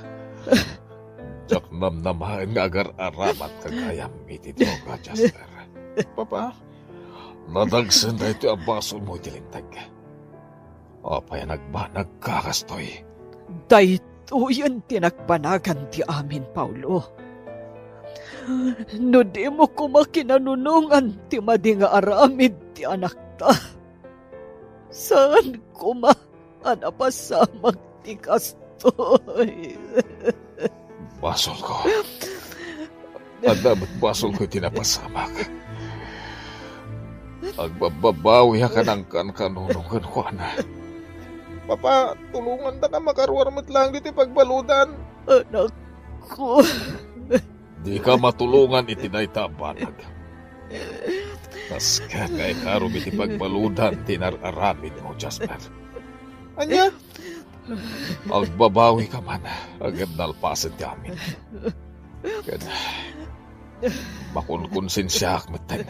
Diak namnamaen nga agar-aramat gagayam iti droga, Jasper. Papa, nadagsen daytoy a basolmo iti Linteg. Apay a nagbanagka kastoy? Daytoyen ti nagbanagan ti amin, Paulo. No dimo koma kinanunongan ti madi nga aramid ti anakta, saan koma a napasamak ti kastoy. Basolko. Adda met basolko iti napasamak. Agbabbabawiak a nangkankanunong kenkuana. Papa, tulongandaka makaruar met laeng ditoy pagbaludan. Anakko. Dika matulongan iti dayta a banag. Nasken nga ikarom iti pagbaludan ti inar-aramidmo, Jasper. Ania? Agbabawika man, ngem nalpasen ti amin. Ken makunkonsensiaak metten.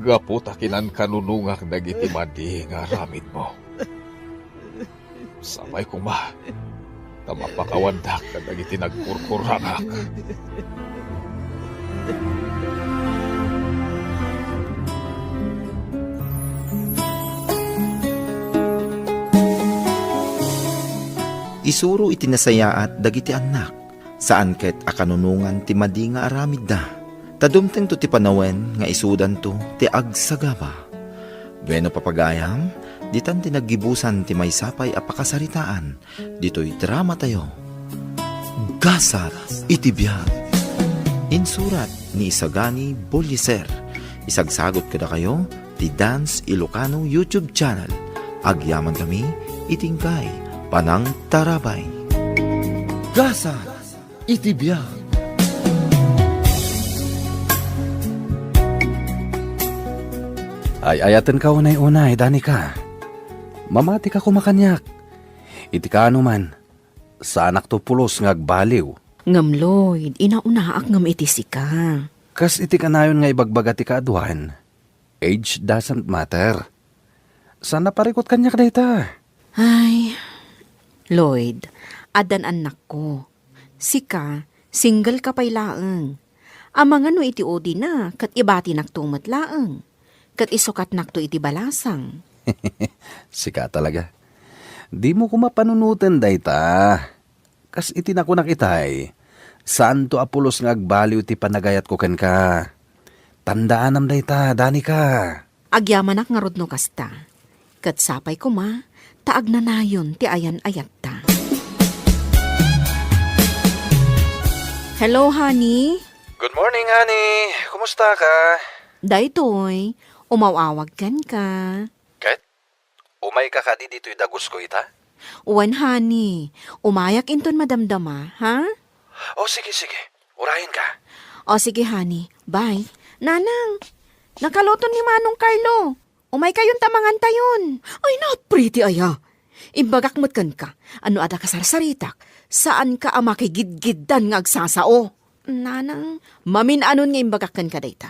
Gapu ta kinankanunongak dagiti madi nga aramidmo. Sapay koma ta mapakawandak kadagiti nagkurkurangak. Isuro iti nasayaat dagiti annak. Saan ket a kanunongan ti madi nga aramidda, ta dumtengto ti panawen nga isudanto ti agsagaba. Wenno, papagayam, ditan ti naggibusan ti maysapay a pakasaritaan ditoy dramatayo, Gasat iti Biag. Insurat ni Isagani Bolliser. Isagsagot kadakayo ti Dance Ilocano YouTube channel. Agyamankami iti inkay panangtarabay. Gasat iti Biag. Ay-ayatenka unay-unay, Danica. Mamatika koma kaniak. Iti kaano man, saanakto pulos nga agbaliw. Ngem, Lloyd, inaunaak ngem iti sika. Kas iti kanayon nga ibagbaga ti kaaduan, age doesn't matter. Saan a parikut kaniak dayta. Ay, Lloyd, addan annakko. Sika, single ka pay laeng. Amangan no iti udina, ket ibatinakto met laeng. Ket isukatnakto iti balasang. Sika talaga. Dimo koma panunoten dayta. Kas iti nakunak itay, saanto a pulos nga agbaliw ti panagayatko kenka. Tandaanam dayta, Danica. Agyamanak ngarud no kasta. Ket sapay koma, ta agnanayon ti ayan-ayatta. Hello, honey. Good morning, honey. Kumusta ka? Daytoy, Umaw-awag kenka. Ket? Umayka kadi ditoy dagusko ita? Wen, honey. Umayak inton madamdama, ha? O, sige, sige. Urayenka. O, sige, honey. Bye. Nanang, nakaluton ni Manong Carlo. Umaykayonta mangantayon. Ay, na, pretty aya. Imbagak met kenka, no adda kasarsaritak, saanka a makigidgiddan nga agsasao. Nanang, mamin-anon nga imbagak kenka dayta.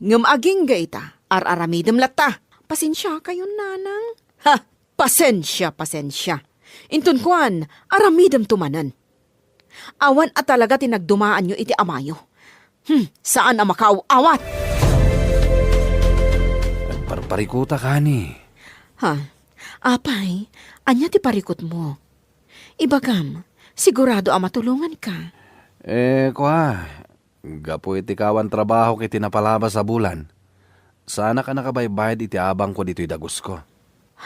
Ngem agingga ita, ar-aramidem latta. Pasensiakayon, Nanang. Ha! Pasensia, pasensia. Inton kuan, aramidemto manen. Awan a talaga ti nagdumaanyo iti amayo. Hmm, saan a makaaw-awat! Nagparparikutak, honey. Ha? Apay, ania ti parikutmo? Ibagam, sigurado a matulonganka. Eh, kua, gapu iti kawan trabahok iti napalabas a bulan, saanak a nakabaybayad iti abangko ditoy dagusko.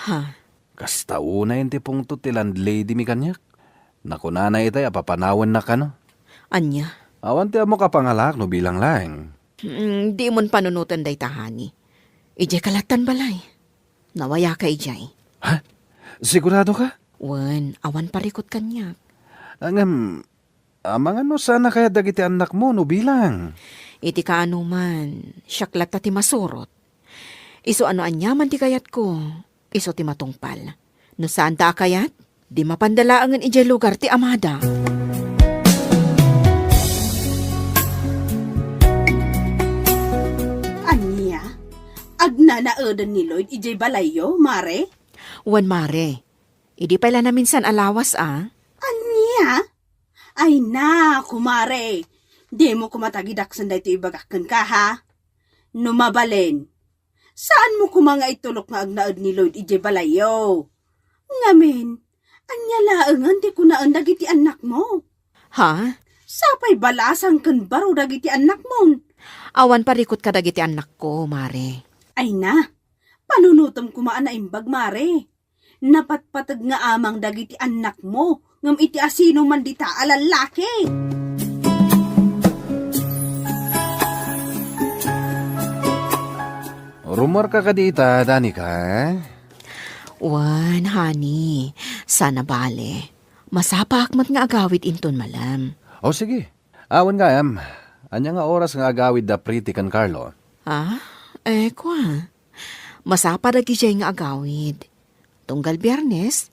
Ha? Kasta unayen ti pungtot ti landlady mi kaniak. Nakunana itay a papanawennak kano. Ania? Awan ti ammok a pangalaak no bilang laeng. Mm, dimon panunoten dayta, honey. Idiay kalattan balay. Nawayaka idiay. Ha? Sigurado ka? Wen, awan parikut kaniak. Ngem, amangan no saan a kayat dagiti annakmo no bilang? Iti kaanoman, siak latta ti masurot. Isu a no aniaman ti kayatko, isu ti matungpal. No saanda a kayat, di mapanda laengen idiay lugar ti amada. Ania? Agnanaeden ni Lloyd idiay balayyo, Mare? Wen, Mare. Idi pay la naminsan a lawas a. Ania? Ay na, kumare. Dimo koma tagidaksen daytoy ibagak kenka, ha? No mabalin, saanmo koma nga itulok nga agnaed ni Lloyd idiay balayyo. Ngamin, ania laengen ti kunaen dagiti annakmo? Ha? Sapay balasang ken baro dagiti annakmon. Awan parikut kadagiti annakko, Mare. Ay na, panunotem koma a naimbag, Mare. Napatpateg nga amang dagiti annakmo, ngem iti asino man dita a lallaki? Rummuarka kadi ita, Danica? Wen, honey. Saan a bale. Masapaak met nga agawid inton malem. O, sige. Awan gayam. Ania nga oras nga agawid da Pretty ken Carlo? Ah, eh, kua. Masapa dagidiay nga agawid. Tunggal Biyernes,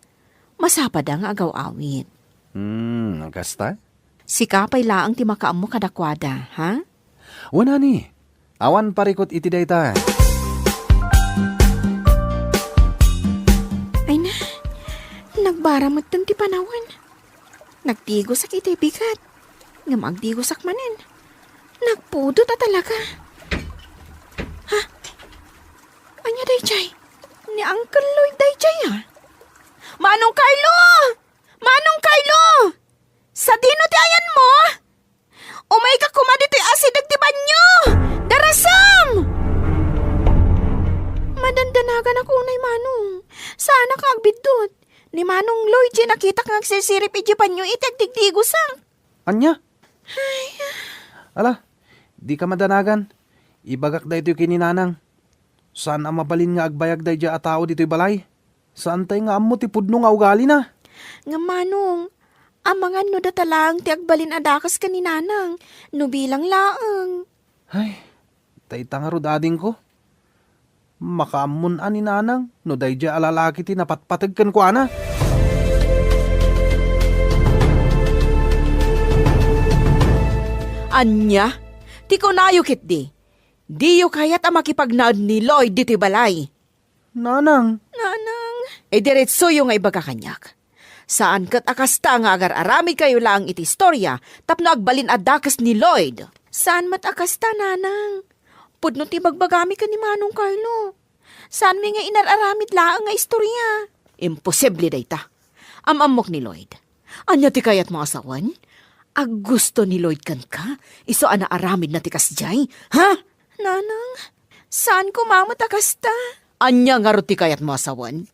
masapada nga agaw-awid. Hmm, kasta? Sika pay laeng ti makaammo kadakuada, ha? Wen, honey. Awan parikut iti dayta. Ay na, nagbara metten ti panawen. Nagdigosak iti bigat. Ngem agdigosak manen. Nagpudot a talaga. Ha? Ania daydiay? Ni Uncle Lloyd daydiay a? Manong Carlo! Manong Carlo! Sadino ti ayanmo? Umayka koma ditoy asideg ti banio! Darasam! Madandanaganak unay, Manong. Saanak a agbiddut. Ni Manong Lloyd ti nakitak nga agsirsirip idiay banio iti agdigdigosak. Ania? Ay. Ala, dika madanagan. Ibagak daytoy ken ni Nanang. Saan a mabalin nga agbayag daydiay a tao ditoy balay. Saantay nga ammo ti pudno nga ugalina. Ngem Manong, amangan no data laeng ti agbalin a dakes ken ni Nanang, no bilang laeng. Ay, dayta ngarud adingko. Makaammon a ni Nanang no daydiay a lalaki ti napatpateg kenkuana. Ania? Ti kunayo ketdi, diyo kayat a makipagnaed ni Lloyd ditoy balay? Nanang. Nanang. Idiretsoyo nga ibaga kaniak. Saan ket a kasta nga agar-aramidkayo laeng iti istorya tapno agbalin a dakes ni Lloyd. Saan met a kasta, Nanang. Pudno ti bagbagami ken ni Manong Carlo. Saanmi nga inar-aramid laeng nga istorya. Imposible dayta. Am-ammok ni Lloyd. Ania ti kayatmo a sawen? Aggusto ni Lloyd kenka? Isu a naaramidna ti kasdiay? Ha? Nanang, saan koma met a kasta. Ania ngarud ti kayatmo a sawen?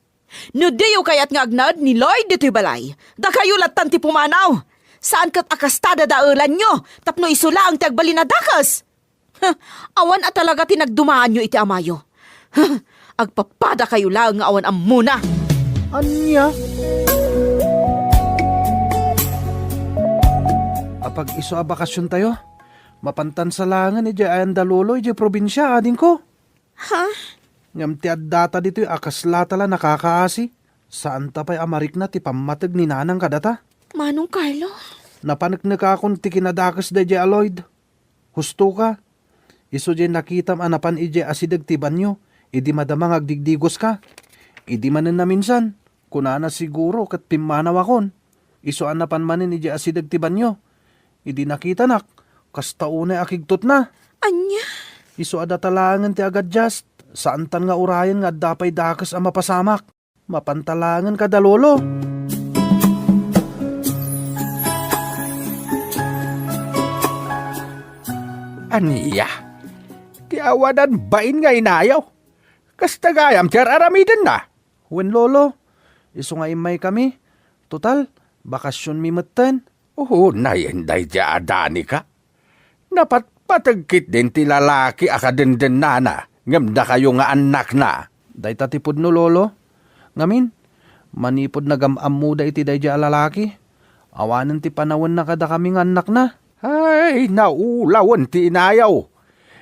No diyo kayat nga agnaed ni Lloyd ditoy balay, dakayo lattan ti pumanaw. Saan ket a kasta dadaelanyo tapno isu laeng ti agbalin a dakes. Huh, awan a talaga ti nagdumaanyo iti amayo. Agpapadakayo laeng nga awan ammona! Ania? Apag isu a bakasiontayo? Mapantan sa laengen idiay ayan da Lolo idiay probinsia, adingko. Ha? Ngem ti addata ditoy a kaslata la nakakaasi. Saanta pay a marikna ti pammateg ni Nanang kadata. Manong Carlo? Napaneknekakon ti kinadakes daydiay a Lloyd. Husto ka. Isu diay nakitam a napan idiay asideg ti banio, idi madama nga agdigdigoska. Idi manen naminsan, kunana siguro ket pimmanawakon. Isu a napan manen idiay asideg ti banio. Idi nakitanak, kasta unay a kigtotna. Ania? Isu a data laengen ti agadias, saantan nga urayen nga adda pay dakes a mapasamak. Mapanta laengen kada Lolo. Ania? Ti awanan bain nga inayo? Kasta gayam ti ar-aramidenna? Wen, Lolo. Isu nga immaykami. Total, bakasionmi metten. Unayen daydiay a danika. Napatpateg ketdin ti lalaki a kadendennana, ngem dakayo nga annakna. Dayta ti pudno, Lolo. Ngamin, manipud nagam-ammoda iti daydiay a lalaki, awanen ti panawenna kadakami nga annakna. Ay, naulawen ti inayo.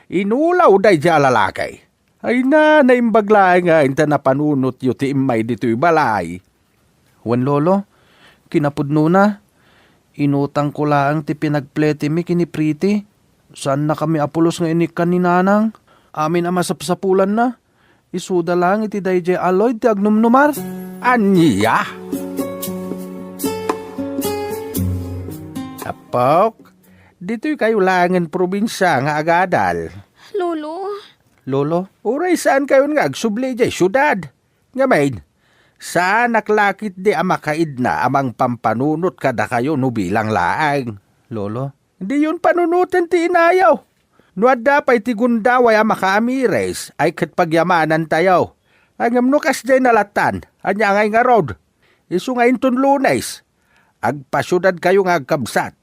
Inulaw daydiay a lalaki. Ay na, naimbag laeng nga inta napanunotyo ti immay ditoy balay. Wen, Lolo, kinapudnona, inutangko laeng ti pinagpletimi ken ni Pretty. Saannakami a pulos nga inikkan ni Nanang. Amin a masapsapulanna, isuda laeng iti daydiay a Lloyd ti agnumnumar. Ania? Apok, ditoy kayo laengen probinsia nga agadal. Lolo? Lolo? Uray saan kayon nga agsubli idiay siudad. Ngamin, saanak la ketdi a makaidna a mangpampanunot kadakayo no bilang laeng. Lolo? Diyon panunoten ti inayo. No adda pay ti gundaway a makaamiris, ay ket pagyamanantayo. Ay ngem no kasdiay nalatan, ania ngay ngarud? Isu nga inton Lunes, agpasiudadkayo nga agkabsat.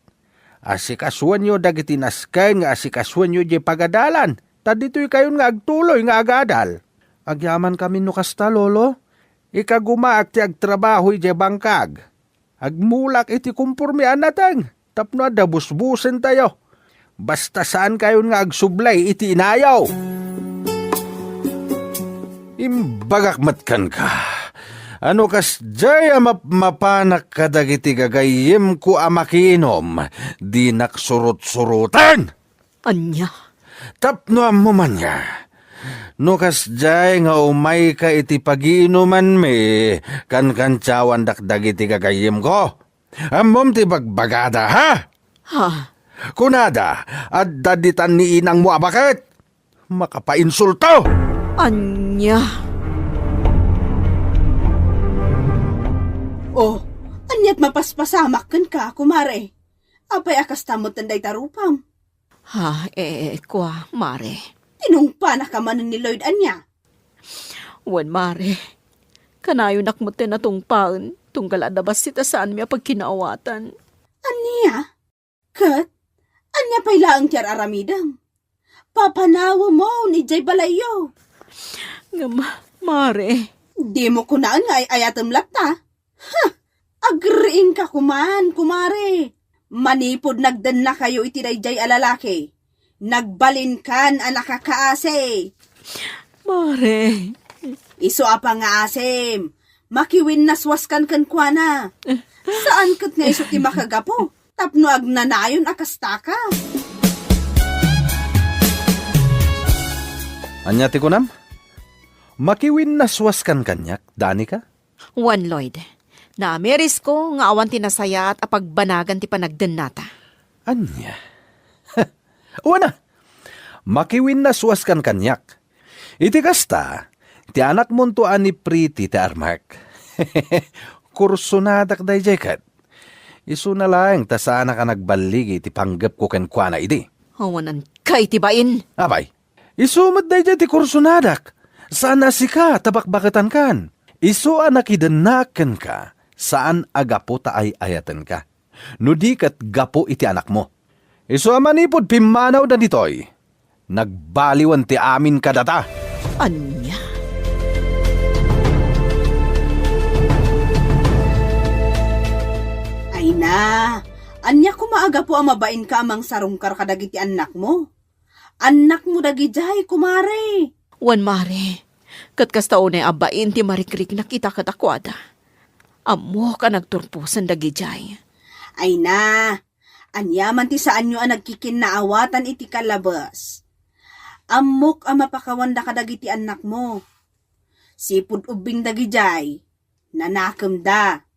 Asikasuenyo dagiti nasken nga asikasuenyo idiay pagadalan, ta ditoykayon nga agtuloy nga agadal. Agyamankami no kasta, Lolo. Ikagumaak ti agtrabaho idiay bangkag. Agmulak iti komporme a nateng tapno adda busbusentayo. Basta saankayon nga agsublay iti inayo. Imbagak met kenka, a no kasdiay a mapmapanak kadagiti gagayyemko a makiinom, dinak surot-suroten. Ania? Tapno ammom ania, no kasdiay nga umayka iti pagiinumanmi, kankantiawandak dagiti gagayyemko. Ammom ti bagbagada, ha? Ha? Kunada, adda ditan ni inangmo a baket. Makapainsulto! Ania? Oh, aniat mapaspasamak kenka, kumare? Apay a kasta metten dayta rupam? Ha, eh, kua, mare. Tinungpanaka manen ni Lloyd, ania? Wen, mare. Kanayonak metten a tungpaen, tunggal adda bassit a saanmi a pagkinaawatan. Ania? Ket, ania pay laeng ti ar-aramidem? Papanawemon idiay balayyo. Ngem, mare. Dimo kunaen nga ay-ayatem latta? Ha! Agriingka koman, kumare. Manipud nagdennakayo iti daydiay a lalaki, nagbalinkan a nakakaasi. Mare. Isu a pangaasim, makiwinnaswaskan kenkuana. Saan ket nga isu ti makagapu tapno agnanayon a kastaka. Ania ti kunam? Makiwinnaswaskan kaniak, Danica? Wen, Lloyd, naamirisko nga awan ti nasayaat a pagbanagan ti panagdennata. Ania? Wen a, makiwinnaswaskan kaniak. Iti kasta, ti anakmonto a ni Pretty ti armak. Kursonadak daydiay ket. Isuna laeng ta saanak a nagballigi iti panggepko kenkuana idi. Awanan kay ti bain! Apay, isu met daydiay ti kursonadak. Saan a sika ta bakbaketankan. Isu a nakidennaak kenka, saan a gapu ta ay-ayatenka. No di ket gapu iti anakmo. Isu a manipud pimmanawda ditoy, nagbaliwen ti amin kadata. Ania? Ay na, ania koma a gapu a mabainka a mangsarungkar kadagiti annakmo? Annakmo dagidiay, kumare. Wen, mare, ket kasta unay a bain ti marikriknak ita kadakuada. Ammok a nagturposen dagidiay. Ay na, ania man ti saanyo a nagkikinnaawatan iti kalabes? Ammok a mapakawanda kadagiti annakmo. Sipud ubbing dagidiay, nanakemda.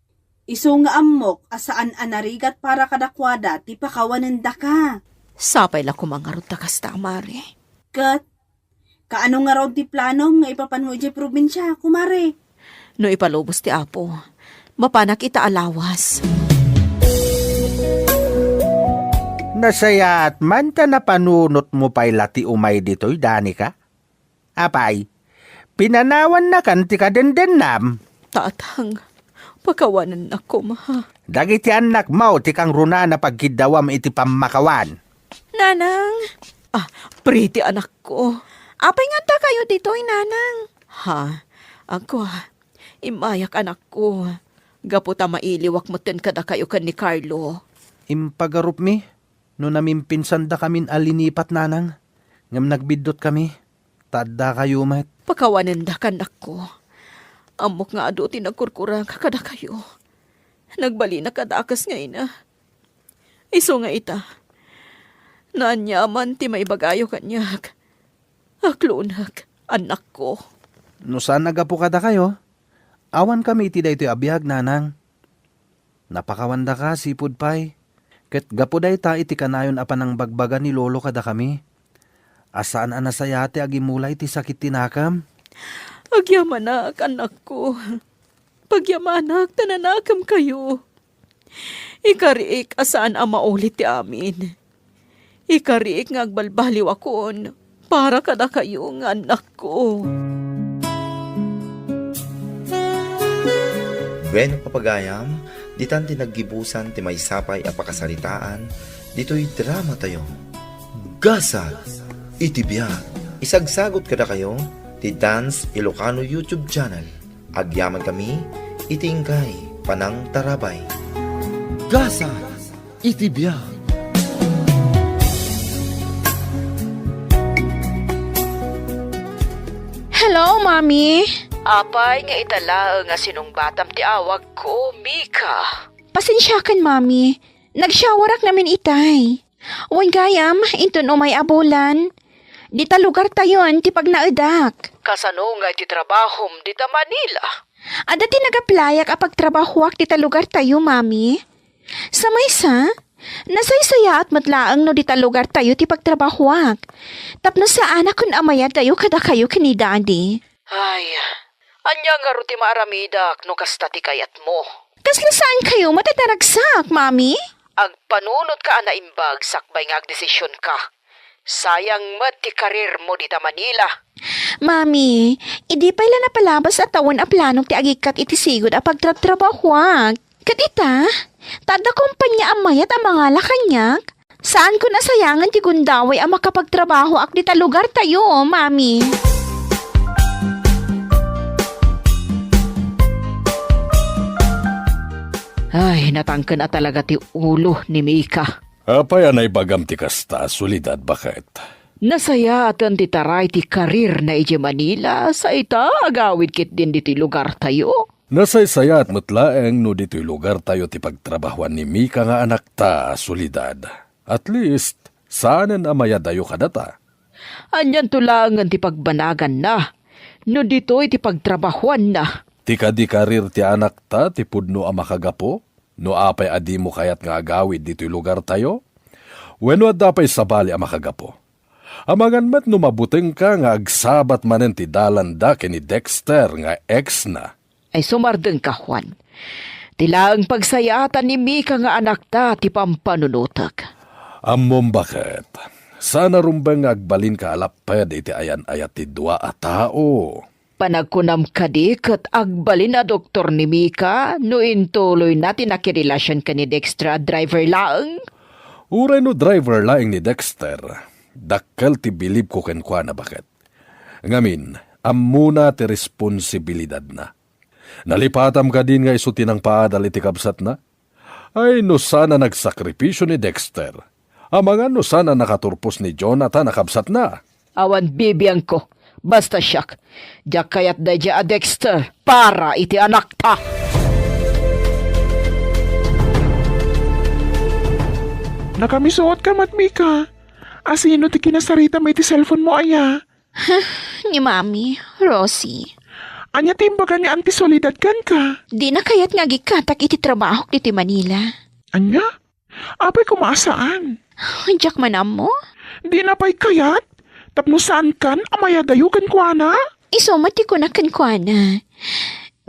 Isu nga ammok a saan a narigat para kadakuada ti pakawanendaka. Sapay la koma ngarud ta kasta, mare. Ket, kaano ngarud ti planom nga ipapanmo idiay probinsia, kumare? No ipalubos ti Apo, mapanak ita a lawas. Nasayaat man ta napanunotmo pay la ti umay ditoy, Danica? Apay, pinanawannakan ti kadendennam? Tatang, pakawanennak koma. Dagiti annakmo ti kangrunaan a pagkiddawam iti pammakawan. Nanang! Ah, pretty anakko. Apay nga addakayo ditoy, Nanang? Ha? Agko, ah, immayak anakko. Gapu ta mailiwak metten kadakayo ken ni Carlo. Impagarupmi no namimpinsandakamin a linipat, Nanang. Ngem nagbiddutkami. Ta addakayo met. Pakawanendak, annakko. Ammok nga adu ti nagkurkurek kadakayo. Nagbalinak a dakes nga ina. Isu nga ita, no aniaman ti maibagayo kaniak, aklonek, annakko. No saan a gapu kadakayo, awankami iti daytoy a biag, Nanang. Napakawandaka, sipud pay. Ket gapu dayta iti kanayon a panangbagbaga ni Lolo kadakami, a saan a nasayaat ti agimula iti sakit ti nakem. Agyamanak, annakko. Pagyamanak ta nanakemkayo. Ikariik a saan a maulit ti amin. Ikariik nga agbalbaliwakon para kadakayo nga annakko. Wen, pagayam, ditan ti naggibusan ti maysa pay a pakasaritaan ditoy dramatayo. Gasat iti biag. Isagsagut kadakayo ti Dance Ilocano YouTube channel. Agyamankami iti inkay panangtarabay. Gasat iti biag. Hello, Mami. Apay nga ita laeng a sinungbatam ti awagko, Mika? Pasensiakan, Mami. Nagsyawarak ngamin itay. Wen gayam, inton umay a bulan, dita lugartayon ti pagnaedak. Kasano nga iti trabahom dita Manila? Adda ti nag-applyak a pagtrabahoak dita lugartayo, Mami. Sa maysa, nasaysayaat met laeng no dita lugartayo ti pagtrabahoak. Tapno saanakon a mayadayo kadakayo ken ni Daddy. Ay, ania ngarud ti maaramidak no kasta ti kayatmo? Kasla saankayo met a naragsak, Mami? Agpanunotka a naimbag sakbay nga agdesisionka. Sayang met ti karirmo dita Manila. Mami, idi pay la napalabas a tawen a planok ti agikkat iti sigud a pagtrabtrabahoak. Ket ita, ta adda kompania a mayat a mangala kaniak. Saankon a sayangen ti gundaway a makapagtrabahoak dita lugartayo, Mami. Ay, natangken a talaga ti ulo ni Mika. Apay a naibagam ti kasta, Soledad, baket? Nasayaaten ti taray ti karirna idiay Manila, sa ita, agawid ketdin ditoy lugartayo. Nasaysayaat met laeng no ditoy lugartayo ti pagtrabahoan ni Mika nga anakta, Soledad. At least, saanen a mayadayo kadata. Anianto laengen ti pagbanaganna no ditoy ti pagtrabahoanna? Ti kadi karir ti anakta ti pudno a makagapu no apay a dimo kayat nga agawid ditoy lugartayo? Wenno adda pay sabali a makagapu? Amangan met no mabutengka nga agsabat manen ti dalanda ken ni Dexter nga ex-na. Ay, sumardengka, Juan. Ti laeng pagsayaatan ni Mika nga anakta ti pampanunotek. Ammom, baket? Saan a rumbeng nga agbalinka a lapped iti ayan-ayat ti dua a tao. Panagkunam kadi ket agbalin a doktor ni Mika no intuloyna ti nakirelasion ken ni Dexter a driver laeng? Uray no driver laeng ni Dexter, dakkel ti bilibko kenkuana, baket. Ngamin, Ammona ti responsibilidadna. Nalipatam kadin nga isu ti nangpaadal iti kabsatna? Ay, no saan a nagsakripisio ni Dexter. Amangan no saan a nakaturpos ni Jonathan a kabsatna. Awan bibiangko. Basta siak, diak kayat daydiay a Dexter para iti anakta. Nakamisuot ka met, Mika. Asino ti kinasaritam iti cellphone mo aya? Ni Mami, Rosie. Ania ti imbaga ni Auntie Soledad kenka? Dina kayat nga agikkatak iti trabahok ditoy Manila. Ania? Apay koma a saan? Diak man ammo. Dina pay kayat? Tapno saankan a mayadayo kenkuana? Isu met ti kunak kenkuana.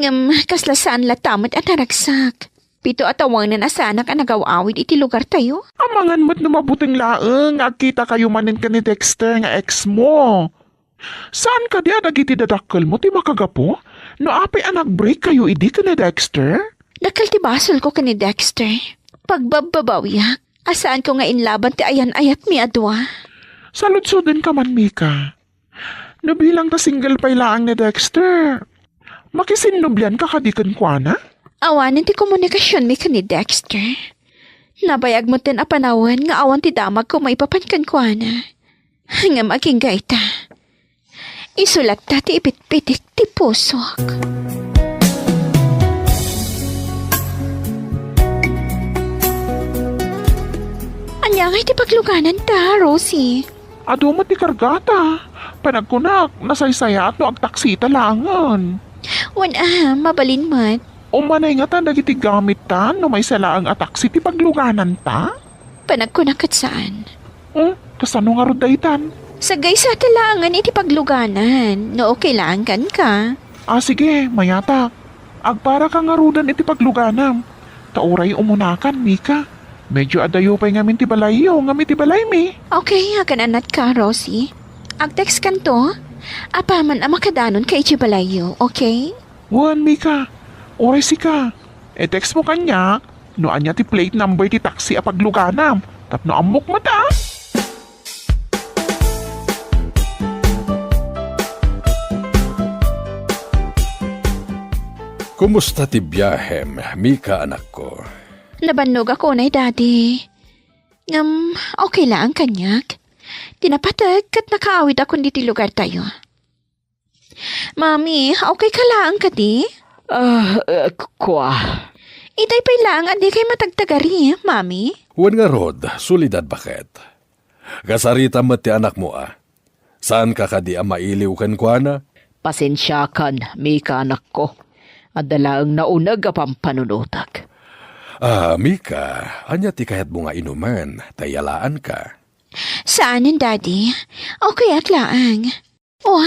Ngem kasla saan latta met a naragsak. Pito a tawengen a saanak a nagaw-awid iti lugartayo. Amangan met no mabuteng laeng nga agkitakayo manen ken ni Dexter nga ex mo. Saan kadi a dagiti dadakkelmo ti makagapu no apay a nag-break kayo idi ken ni Dexter? Dakkel ti basolko ken ni Dexter. Pagbabbabawiak a saanko nga inlaban ti ayan-ayatmi a dua. Saludsodenka man, Mika. No bilang ta single pay laeng ni Dexter, makisinnublianka kadi kenkuana? Awanen ti komunikasionmi ken ni Dexter. Nabayag metten a panawen nga awan ti damagko maipapan kenkuana. Ngem agingga ita. Isu latta ti ipitpitik ti pusok. Ania ngay ti paglugananta, Rosie? Adu met ti kargata. Panagkunak, nasaysayaat no agtaksita laengen. Wen a, mabalin met. Umanay ngata dagiti gamitta no maysa laeng a taksi ti paglugananta? Panagkunak ket saan. Hmm, kasano ngarud daytan? Saggaysata laengen iti pagluganan, no okay laeng kenka. Ah, sige, mayatak. Agparaka ngaruden iti pagluganam. Ta uray umunakan, Mika. Medyo adayo pay ngamin ti balayyo, ngem iti balaymi. Okay, agan-anatka, Rosie. Agtext kanto. Apaman a makadanonka iti balayyo, okay? Wen, Mika. Uray sika. I-text mo kaniak no ania ti plate number ti taksi a pagluganam. Tapno ammok met a. Kumusta ti biahem, Mika, anakko? Nabannogak unay, Daddy. Ngem, okay laeng kaniak. Ti napateg ket nakaawidakon ditoy lugartayo. Mami, okay ka laeng kadi? Ah, eh, kua. Itay pay laeng a dikay matagtagari, Mami. Wen ngarud, Soledad, baket? Kasaritam met ti anakmo a. Saanka kadi a mailiw kenkuana? Pasensiakan, Mika, anakko. Adda laeng nauneg a pampanunotek. Ah, Mika, ania ti kayatmo nga inumen? Ta iyalaanka. Saanen, Daddy. Okay ak laeng. Oh,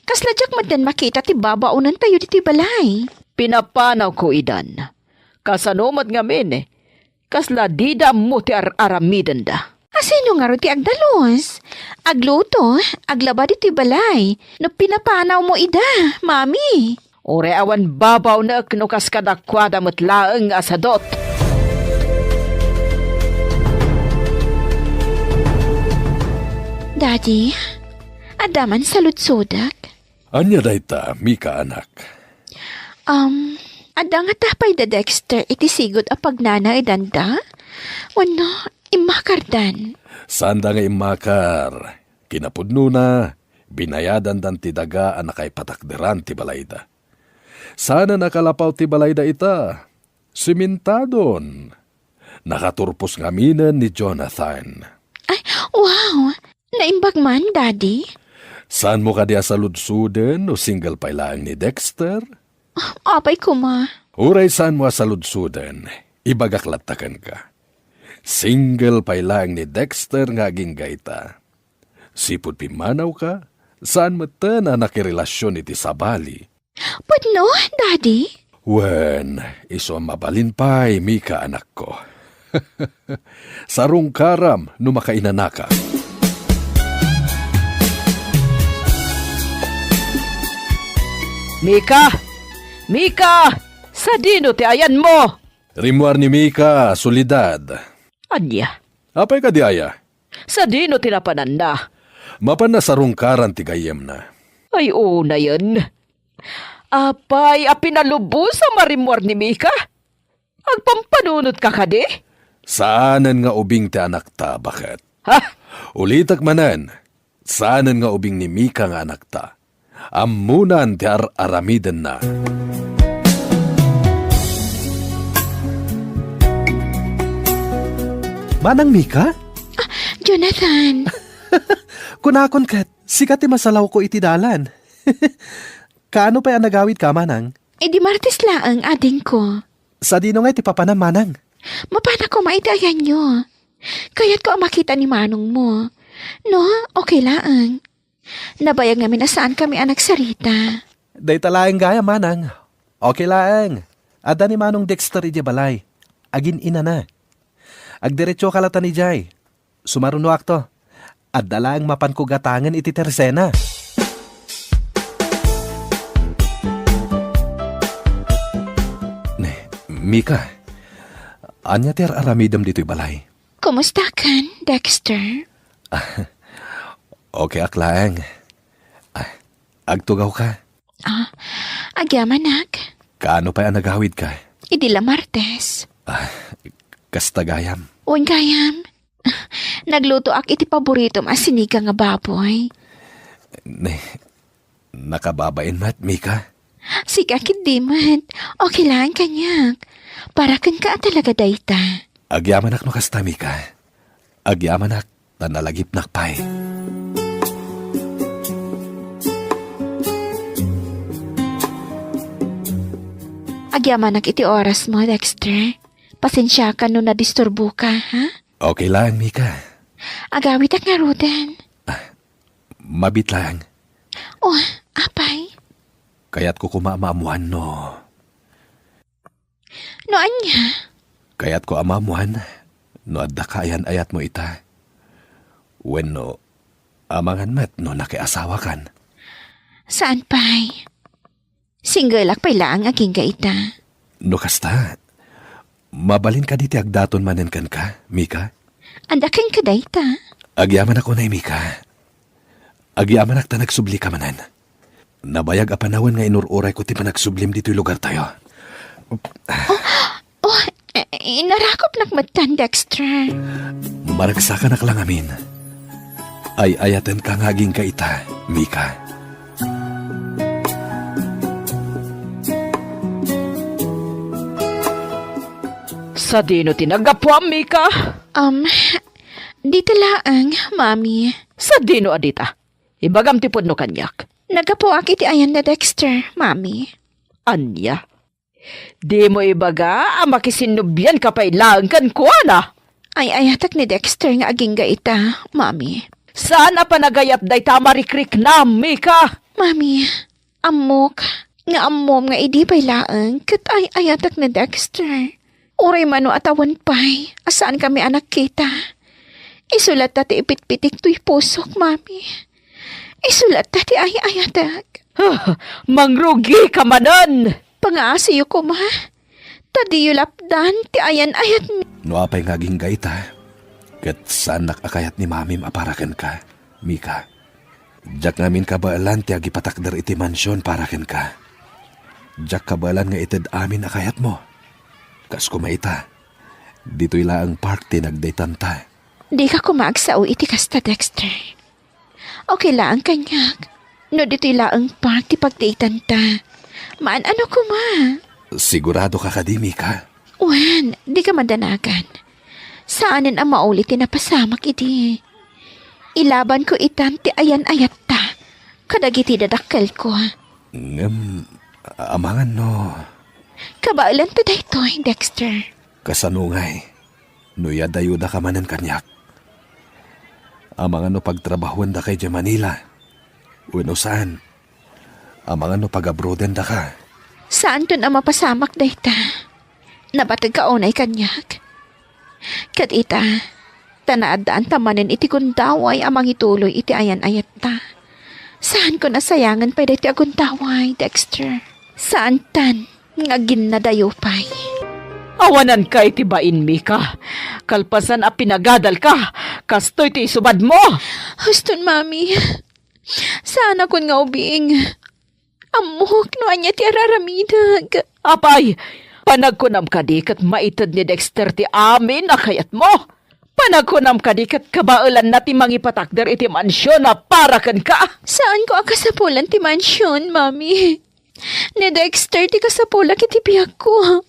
kasla diak metten makita ti babaonentayo ditoy balay. Pinapanawko idan. Kasano met ngamin? Kasla dida ammo ti ar-aramidenda. Asino ngarud ti agdalus? Agluto, aglaba ditoy balay. No pinapanawmo ida, Mami. Uray awan babaonek no kas kadakuada met laeng a sadut. Daddy, adda man saludsodek? Ania dayta, Mika, anak? Um, adda ngata pay da Dexter iti sigud a pagnanaedanda? Wenno, immakardan? Saanda nga immakar. Kinapudnona, binayadandan ti daga a nakaipatakderan ti balayda. Saan a nakalapaw ti balayda ita. Simentadon. Nakaturpos ngaminen ni Jonathan. Ay, wow! Naimbag man, Daddy? Saanmo kadi a saludsoden no single pay laeng ni Dexter? Apay koma. Uray saanmo a saludsoden, ibagak latta kenka. Single pay laeng ni Dexter nga agingga ita. Sipud pimmanawka, saan metten a nakirelasion iti sabali. Pudno, Daddy? Wen, isu a mabalin pay, Mika, anakko. Sarungkaram no makainanaka. Mika! Mika! Sadino ti ayanmo? Rimmuar ni Mika, Soledad. Ania? Apay kadi aya? Sadino ti napananna? Mapan nasarungkaran ti gayyemna. pay unayen. Apay a pinalubos a marimmuar ni Mika? Agpampanunotka kadi? Saanen nga ubing ti anakta, baket. Ha? Ulitek manen, saanen nga ubing ni Mika nga anakta. Ammonan ti ar-aramidenna. Manang Mika? Ah, Jonathan. Kunakon ket, sika ti masalawko iti dalan. Kaano pay a nagawidka, manang? Idi Martes laeng, adingko. Sadino ngay ti papanam, manang? Mapanak koma iti ayanyo. Kayatko a makita ni manongmo. No, okay laeng. Nabayag ngamin a saankami a nagsarita. Dayta laeng gayam, manang. Okay laeng. Adda ni Manong Dexter idiay balay. Agin-inana. Agdiretsoka latta idiay. Sumarunoakto. Adda laeng mapanko gatangen iti tersena. Ne, Mika, ania ti ar-aramidem ditoy balay? Kumustakan, Dexter? Okay ak laeng. Ah, agtugawka? Ah, agyamanak. Kaano pay a nagawidka? Idi la Martes. Ah, kasta gayam. Wen gayam. Naglutoak iti paboritom a sinigang a baboy. Ne, nakababain met, Mika? Sika ketdi met. Okay laeng kaniak. Para kenka a talaga dayta. Agyamanak no kasta, Mika. Agyamanak, ta nalagipnak pay. Agyamanak iti orasmo, Dexter. Pasensiakan no nadisturboka, ha? Okay laeng, Mika. Agawidak ngaruden. Ah, mabiit laeng. Oh, apay? Kayatko koma a maammoan no. No ania? Kayatko a maammoan no adda kaayan-ayatmo ita. Wenno, amangan met no nakiasawakan. Saan pay? Singgelak pay laeng agingga ita. No kasta, mabalin kadi ti agdaton manen kenka, Mika? Adda kenka dayta? Agyamanak unay, Mika. Agyamanak ta nagsublika manen. Nabayag a panawen nga inur-urayko ti panagsublim ditoy lugartayo. Oh, eh, inarakupnak metten, Dexter. Maragsakanak la ngamin. Ay-ayatenka nga agingga ita, Mika. Sadino ti naggapuam, Mika? Um, dita laeng, Mami. Sadino a dita? Ibagam ti pudno kaniak. Naggapuak iti ayan da Dexter, Mami. Ania? Dimo ibaga a makisinnobianka pay laeng kenkuana? Ay-ayatek ni Dexter nga agingga ita, Mami. Saan a panagayat dayta a marikriknam, Mika? Mami, ammok nga ammom nga idi pay laeng ket ay-ayatek ni Dexter. Uray mano a tawen pay a saankami a nagkita. Isu latta ti ipitpitik toy pusok, Mami. Isu latta ti ay-ayatek. Ah, mangrugika manen! Pangaasiyo koma, ta diyo lapdan ti ayan-ayatmi. No apay nga agingga ita, ket saannak a kayat ni Mamim a para kenka, Mika. Diak ngamin kabaelan ti agipatakder iti mansion para kenka. Diak kabaelan nga ited amin a kayatmo. Kas koma ita, ditoy laeng park ti nagdaytanta. Dika koma agsao iti kasta, Dexter. Okay laeng kaniak no ditoy laeng park ti pagdaytanta. Maan-ano koma. Sigurado ka kadi, Mika? Wen, dika madanagan. Saanen a mauli ti napasamak idi. Ilabanko itan ti ayan-ayatta kadagiti dadakkelko. Ngem, amangan no. Kabaelanta daytoy, Dexter. Kasano ngay? No iyadayodaka manen kaniak. Amangan no pagtrabahoendaka idiay Manila. Wenno saan? Amangan no pag-abroadendaka. Saanton a mapasamak dayta. Nabategka unay kaniak. Ket ita, ta naaddaanta manen iti gundaway a mangituloy iti ayan-ayatta. Saanko a sayangen pay daytoy a gundaway, Dexter. Saantan nga aginnadayo pay. Awananka iti bain, Mika. Kalpasan a pinagadalka, kastoy ti isubadmo. Huston, Mami. Saanakon nga ubing. Ammok no ania ti ar-aramidek. Apay, panagkunam kadi ket maited ni Dexter ti amin a kayatmo? Panagkunam kadi ket kabaelanna ti mangipatakder iti mansion a para kenka? Saanko a kasapulan ti mansion, Mami. Ni Dexter ti kasapulak iti biagko.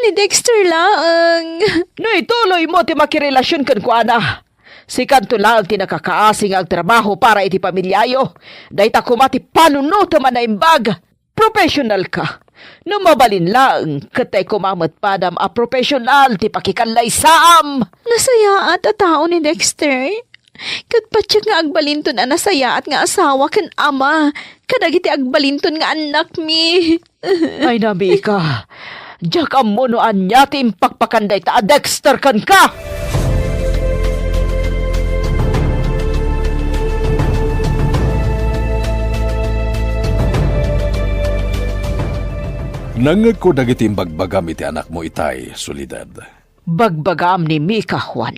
Ni Dexter laeng. No ituloymo ti makirelasion kenkuana, sikanto laeng ti nakakaasi nga agtrabaho para iti pamiliayo. Dayta koma ti panunotem a naimbag. Professional ka. No mabalin laeng, ket tay koma met padam a professional ti pakikallaysaam. Nasayaat a tao ni Dexter. Ket patiek nga agbalinton a nasayaat nga asawa ken ama kadagiti agbalinton nga annakmi. Ay, Mika, diak ammo no ania ti impakpakan dayta a Dexter kenka. Nangngegko dagiti imbagbagam iti anakmo itay, Soledad. Bagbagam ni Mika, Juan.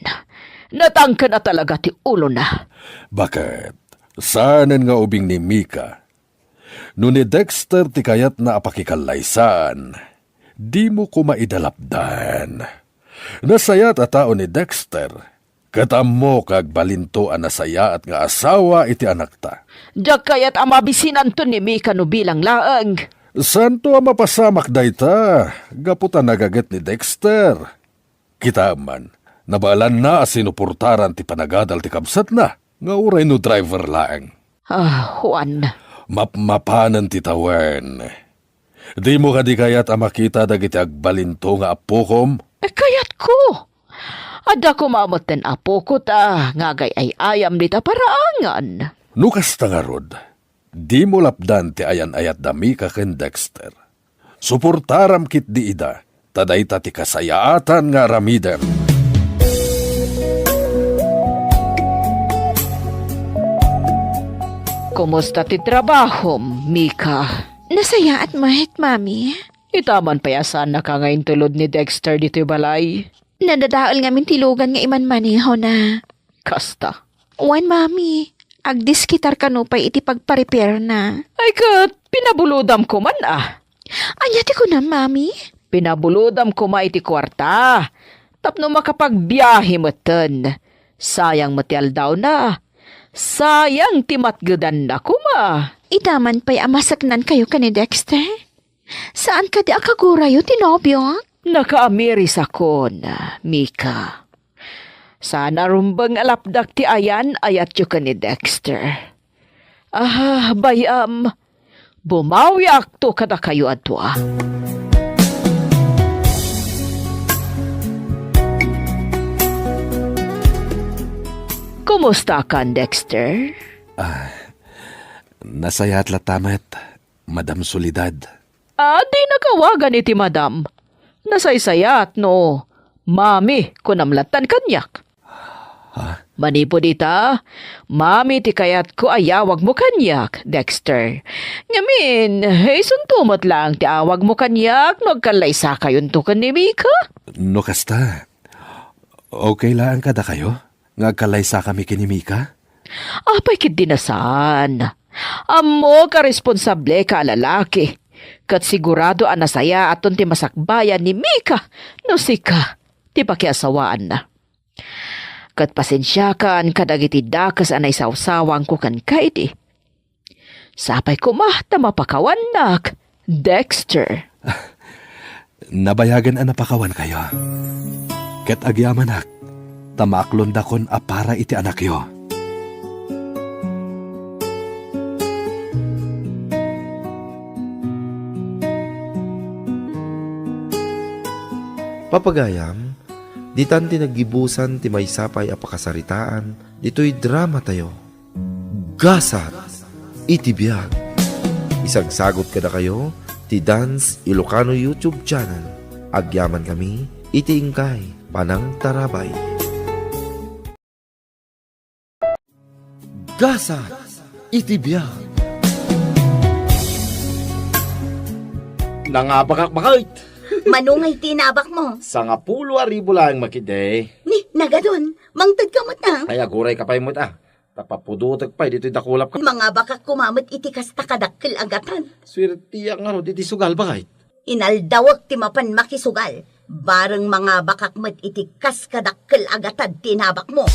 Natangken a talaga ti ulona. Baket, saanen nga ubing ni Mika. No ni Dexter ti kayatna a pakikallaysan, dimo koma ida lapdan. Nasayaat a tao ni Dexter, ket ammok nga agbalinto a nasayaat nga asawa iti anakta. Diak kayat a mabisinanto ni Mika no bilang laeng. Saanto a mapasamak dayta, gapu ta nagaget ni Dexter. Kitaem man, nabaelanna a sinuportaran ti panagadal ti kabsatna, nga uray no driver laeng. Ah, Juan. Mapmapanen ti tawen. Dimo kadi kayat a makita dagiti agbalinto nga appokom? Eh, kayatko. Adda koma metten apoko ta nga agay-ay-ayam dita paraangan. No kasta ngarud, dimo lapdan ti ayan-ayat da Mika ken Dexter. Suportaram ketdi ida, ta dayta ti kasayaatan nga aramidem. Kumusta ti trabahom, Mika? Nasayaat met, Mami. Ita man pay a saannaka nga intulod ni Dexter ditoy balay. Nadadael ngamin ti lugan nga imanmanehona. Kasta. Wen, Mami, agdiskitar kano pay iti pagparepairna. Ay ket, pinabulodam koman a. Ania ti kunam, Mami? Pinabulodam koma iti kuarta tapno makapagbiahe metten. Sayang met ti aldawna. Sayang ti matgedanna koma. Ita man pay a maseknankayo ken ni Dexter? Saan kadi a kagurayo ti nobiok? Nakaamirisakon, Mika. Saan a rumbeng a lapdak ti ayan-ayatyo ken ni Dexter. Ah, bay-am, bumawiakto kadakayo a dua. Kumusta kan, Dexter? Ah, nasayaat latta met, Madam Soledad. Ah, dina awagan iti madam. Nasaysayaat no Mami, kunam lattan kaniak. Ha? Manipud ita, Mami ti kayatko a yawagmo kaniak, Dexter. Ngamin, isunto met laeng ti awagmo kaniak no agkallaysakayonto ken ni Mika. No kasta, okay laeng kadakayo nga agkallaysakami ken ni Mika? Apay ketdi a saan? Ammok a responsableka a lalaki, ket sigurado a nasayaaton ti masakbayan ni Mika no sika ti pakiasawaanna. Ket pasensiakan kadagiti dakes a naisawsawanko kenka idi. Sapay koma ta mapakawannak, Dexter. Nabayagen a napakawankayo. Ket agyamanak, ta maaklondakon a para iti anakyo. Papagayam, ditan ti naggibusan ti maysa pay a pakasaritaan ditoy dramatayo. Gasat iti biag. Isagsagut kadakayo ti Dance Ilocano YouTube channel. Agyamankami iti inkay panangtarabay. Gasat iti biag. Nangabakak, baket. Mano nga iti inabakmo? Sangapulo a ribu laeng, makide. Ni, nagadon. Mangted ka met, a. Ay, aguray ka pay met, a. Napapudotek pay ditoy dakulap ka. Mangabakak koma met iti kasta kadakkel a gatad. Suertiak ngarud iti sugal, baket. Inaldawek ti mapan makisugal. Bareng mangabakak met iti kas kadakkel a gatad ti inabakmo.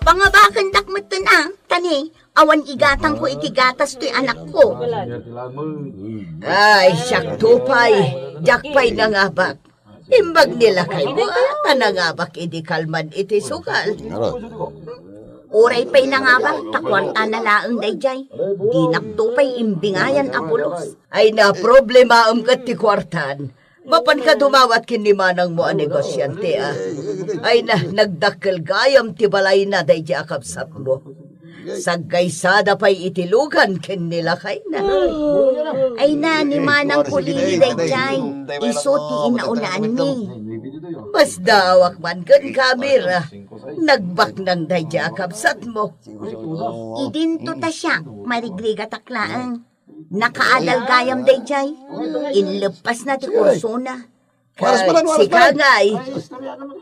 Pangabakendak metten a, ta ni, awan igatangko iti gatas toy anakko. Ay, siakto pay, diak pay nangabak. Imbag ni lakaymo, a, ta nangabak idi kalman iti sugal. Ngarud. Uray pay nangabak, ta kuartana laeng daydiay. Dinakto pay imbingayan a pulos. Ay, naproblemaem ket ti kuartan. Mapanka dumawat ken ni manangmo a negosiante, a. Ay na, nagdakkel gayam ti balayna daydiay a kabsatmo. Saggaysada pay iti lugan ken ni lakayna. Ay na, ni manangko Lili daydiay, isu ti inaulaanmi. Masdaawak man kenka, Mira. Nagbaknang daydiay a kabsatmo. Idinto ta siak, marigrigatak laeng. Nakaadal gayam daydiay. Inleppasna ti kursona. Waras pa lang, waras pa lang. Sika ngay.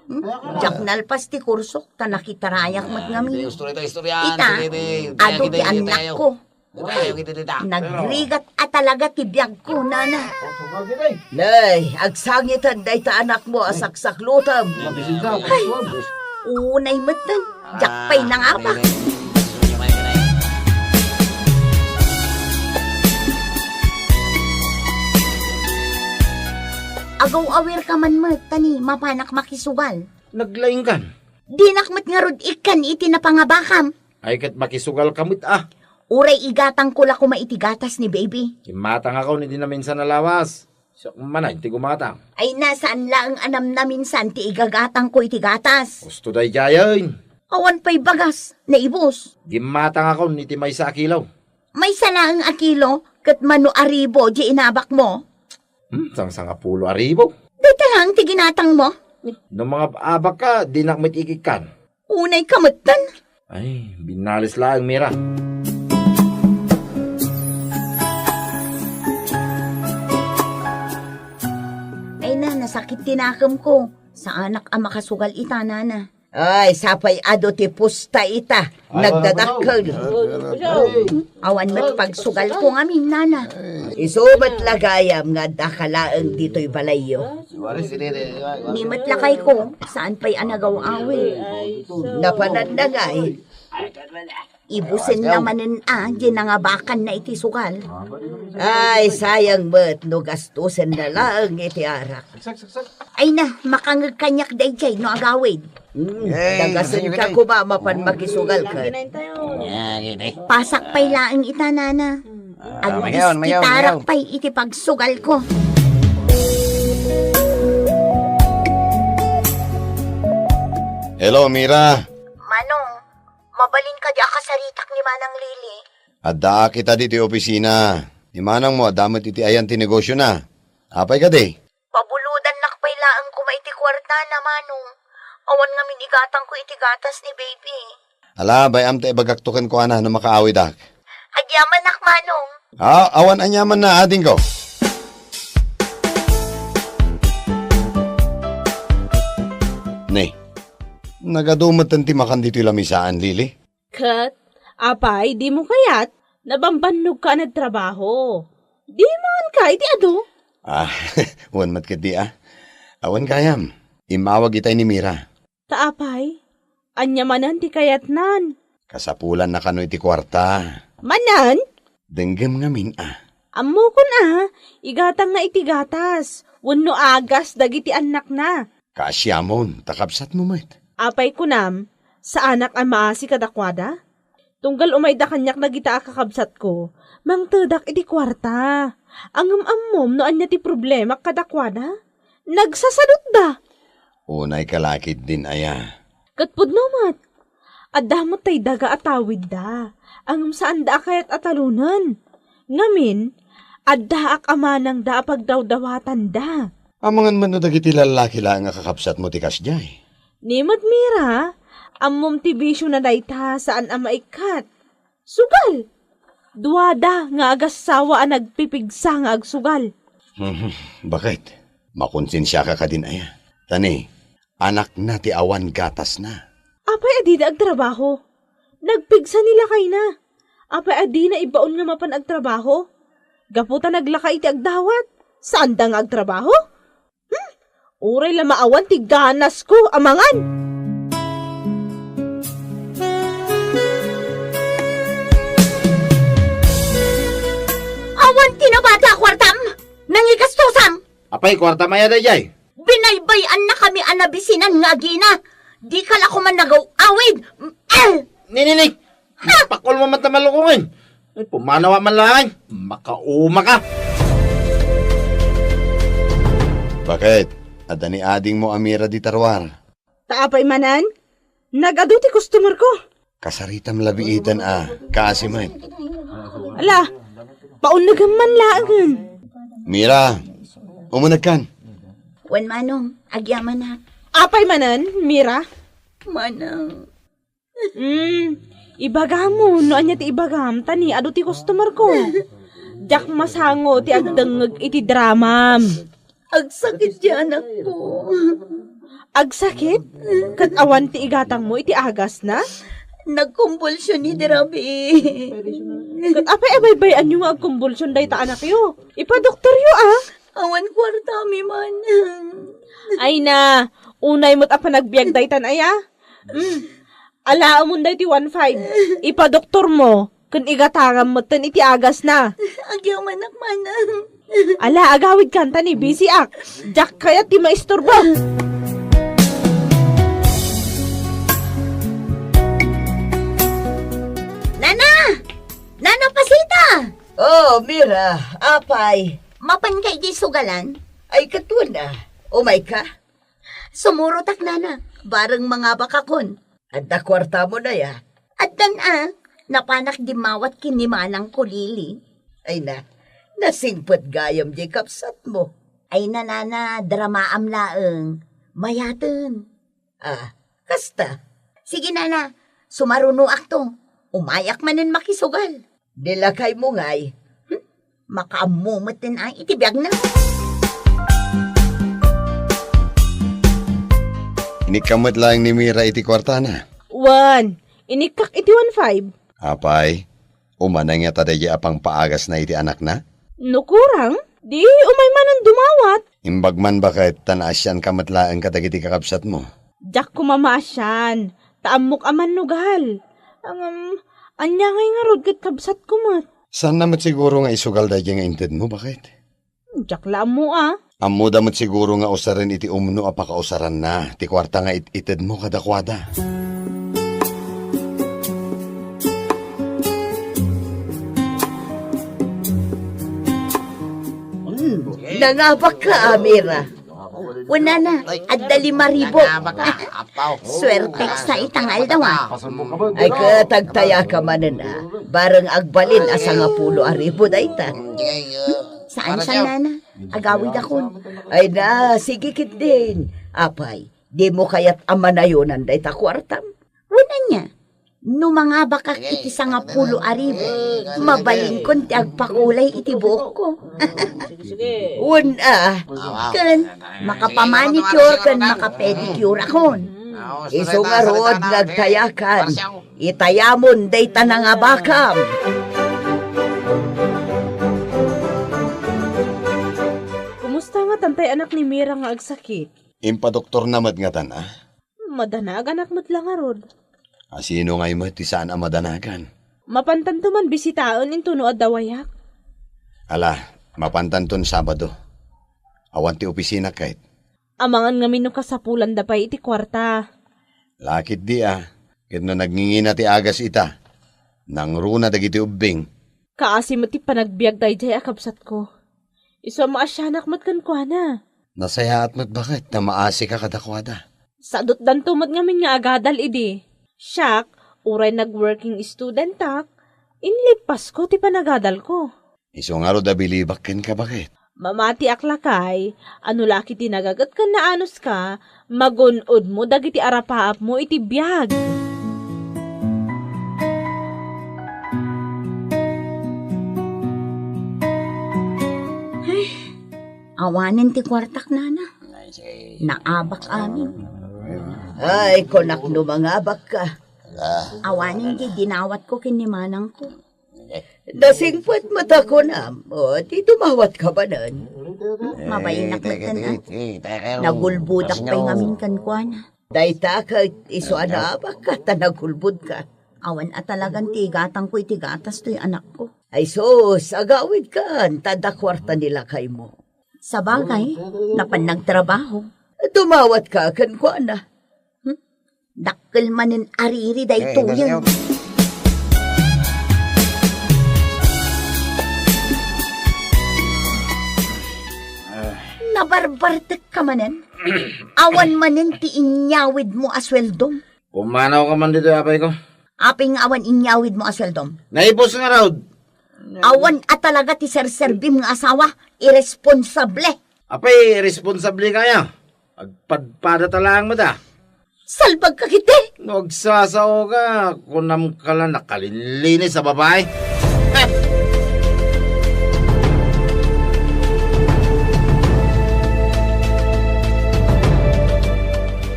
Hmm? Diak nalpas ti kursok, ta nakitarayak met ngamin. Ita, adu ti annakko. Nagrigat a talaga ti biagko, nana. Nay, agsangiten dayta anakmo a saksaklutem. Ay, unay metten. Diak pay nangabak. Agaw-awirka man met, ta ni mapanak makisugal. Naglaingkan. Dinak met ngarud ikkan iti napangabakam. Ay, ket makisugalka met, a. Uray igatangko la koma iti gatas ni baby. Gimmatangakon idi naminsan a lawas. Siak manen ti gumatang. Ay na, saan laeng a namnaminsan ti igagatangko iti gatas. Husto daydiayen. Awan pay bagas, naibus. Gimmatangakon iti maysa a kilo. Maysa laeng a kilo, ket mano a ribo di inabakmo? Hmm, sangsangapulo a ribo. Dayta laeng ti ginatangmo? No mangab-abakka, dinak met ikikkan. Unayka metten. Ay, binnalis laeng, Mira. Ay na, nasakit ti nakemko. Saanak a makasugal ita, nana. Ay, sapay adu ti pusta ita. Nagdadakkel. Awan met pagsugalko ngamin, nana. Isu met la gayam nga addaka laeng ditoy balayyo. Ni met lakayko, saan pay a nagaw-awid. Napananna ngay. Ibusenna manen a, di nangabakanna iti sugal. Ay, sayang met no gastusenna laeng iti arak. Ay na, makangeg kaniak daydiay no agawid. Hmm, dagasenka koma mapan makisugalka. Pasak pay laeng ita, nana. Agdiskitarak pay iti pagsugalko. Hello, Mira. Manong, mabalin kadi a kasaritak ni Manang Lili? Addaak ita ditoy opisina. Ni manangmo adda met iti ayan ti negosiona. Apay kadi? Pabulodannak pay laeng koma iti kuartana, Manong. Awan ngamin igatangko iti gatas ni baby. Ala, bay-am ta ibagakto kenkuana no makaawidak. Agyamanak, Manong. Ah, awan aniamanna, adingko. Ne, nagadu metten ti makan ditoy lamisaan, Lili? Ket, apay, dimo kayat? Nabambannogka a nagtrabaho. Dimanka iti adu? Ah, wen met ketdi, a. Awan gayam. Immawag itay ni Mira. Ta apay, ania manen ti kayatnan? Kasapulanna kano iti kuarta. Manen? Denggem ngamin, a. Ammokon a, igatangna iti gatas, wenno agas dagiti annakna. Kaasiamon, ta kabsatmo met. Apay kunam, saanak a maasi kadakuada? Tunggal umayda kaniak dagita a kakabsatko, mangtedak iti kuarta. Ngem ammom no ania ti problemak kadakuada? Nagsasadutda. Unayka la ketdin aya. Ket pudno met. Adda met tay daga a tawidda, ngem saanda a kayat a talonen. Ngamin, addaak a manangda a pagdawdawatanda. Amangan met no dagiti lallaki laeng a kakabsatmo ti kasdiay. Ni met Mira, ammom ti bisiona dayta saan a maikkat. Sugal! Duada nga agassawa a nagpipigsa nga agsugal. Baket, makonsensiaka kadin aya. Ta ni, Anakna ti awan gatasna. Apay a dida agtrabaho? Nagpigsa ni lakayna. Apay a dina ibaon nga mapan agtrabaho? Gapu ta naglakay iti agdawat, saanda nga agtrabaho? Hmm? Uray la maawan ti ganasko a mangan. Awan ti nabati a kuartam! Nangigastosam! Apay, kuartam aya daydiay? Binaybay-annakami a nabisinan nga agina. Dika la koma nagaw-awid. Nininik! Pakol mo man ta malukongen. Ay, pumanaw man lang. Makauma ka. Bakit? Adda ni adingmo a Mira dita ruar. Ta apay manen? Nagadu ti customer ko. Kasaritam labi itan a, kaasi met. Ala, paunegam man laengen. Mira, umunegkan. Wen manong, agyamanak. Apay manen, Mira? Manang. Hmm, ibagam no ania ti ibagam, ta ni adu ti customer ko. Diak masango ti agdengngeg iti dramam. Agsakit ti anakko. Agsakit? Ket awan ti igatangmo iti agasna? Nagkumbulsion idi rabii. Ket apay a baybay-anyo nga agkumbulsion dayta anakyo? Ipadoktoryo, a? Awan kuartami man. Ay na, unay met a panagbiag daytan aya? Mm. Alaamon daytoy one five. Ipadoktormo, ken igatangam metten iti agasna. Agyamanak manang. Ala, agawidkan ta ni bisiak. Diak kayat ti maisturbo. Nana! Nana Pasita! Oh, Mira, apay? Mapanka iti sugalan? Ay, ket wen a. Umayka? Sumurotak, nana. Bareng mangabakakon. Adda kuartamon aya? Addan a. Napanak dimmawat ken ni manangko Lili. Ay na, nasingpet gayam diay kabsatmo. Ay na, nana, dramaam laeng. Mayaten. Ah, kasta. Sige, nana, sumarunoakto. Umayak manen makisugal. Di lakaymo ngay. Hmm? Makaammo metten ay iti biagna. Inikka met laeng ni Mira iti kuartana. Wen, inikkak iti one five. Apay, umana ngata daydiay a pangpaagasna iti anakna? No kurang, di umay manen dumawat. Imbag man baket ta naasianka met laeng kadagiti kakabsatmo. Diak koma maasian, ta ammok a mannugal. Ngem, ania ngay ngarud ket kabsatko met? Saanna met siguro nga isugal daydiay nga intedmo, baket? Diak la ammo a. Ammoda met siguro nga usaren iti umno a pakausaranna ti kuarta nga it-itedmo kadakuada. Nangabakka, Amira. Wen, nana, adda lima ribu. Suertek sa ita nga aldaw, a. Ay, ket agtayaka manen, a. Bareng agbalin a sangapulo a ribu dayta. Saan, saan, nana? Agawidakon. Ay na, sige ketdin. Apay, dimo kayat a manayonan dayta kuartam? Wen, ania? No mangabakak iti sangapulo a ribu, mabalinkon ti agpakulay iti buokko. Wen a, ken makapamanicure ken makapedicure akon. Isu ngarud nga agtayakan, itayamon dayta nangabakam. Kumusta ngatan tay anak ni Mira nga agsakit? Impadoktorna met ngatan, a? Madanag, anak, met la ngarud. A, sino ngay met ti saan a madanagan? Mapantanto man bisitaen intono adda wayak. Ala, mapantanton Sabado. Awan ti opisina ket. Amangan ngamin no kasapulanda pay iti kuarta. Lakit di, a, ket no nagngingina ti agas ita, nangruna dagiti ubbing. Kaasi met ti panagbiag daydiay a kabsatko. Isu a maasianak met kenkuana. Nasayaat met baket ta maasika kadakuada. Sadutdanto met ngamin nga agadal idi. Siak, uray nag-working studentak, inlippasko ti panagadalko. Isu ngarud a bilibak kenka, baket. Mamatiak lakay, a no lakit ti nagaget ken naanuska, magun-odmo dagiti arapaapmo iti biag. Ay, awanen ti kuartak, nana. Naabak amin. Ay, kunak no mangabakka. Awanen ti dinawatko ken ni manangko. Nasingpet met a kunam, o, di dumawatka manen. Mabainak met ken, ah. Nagulbodak pay ngamin kenkuana. Dayta ket isu a naabakka ta nagulbodka. Awan a talagan ti igatangko iti gatas toy anakko. Ay sus, agawidkan, ta adda kuarta ni lakaymo. Sabagay, napan nagtrabaho. Dumawatka kenkuana. Hmm? Dakkel manen a riri daytoyen. Nabarbartekka manen? Awan manen ti inyawidmo a sueldom? Pumanawka man ditoy, apay ko. Apay nga awan inyawidmo a sueldom? Naipos ngarud. Awan a talaga ti serserbim nga asawa, irresponsable. Apay, irresponsable kaya? Agpadpadata laeng met a. Salbagka ketdi! No agsasaoka, kunamka la nakalinlinis a babai.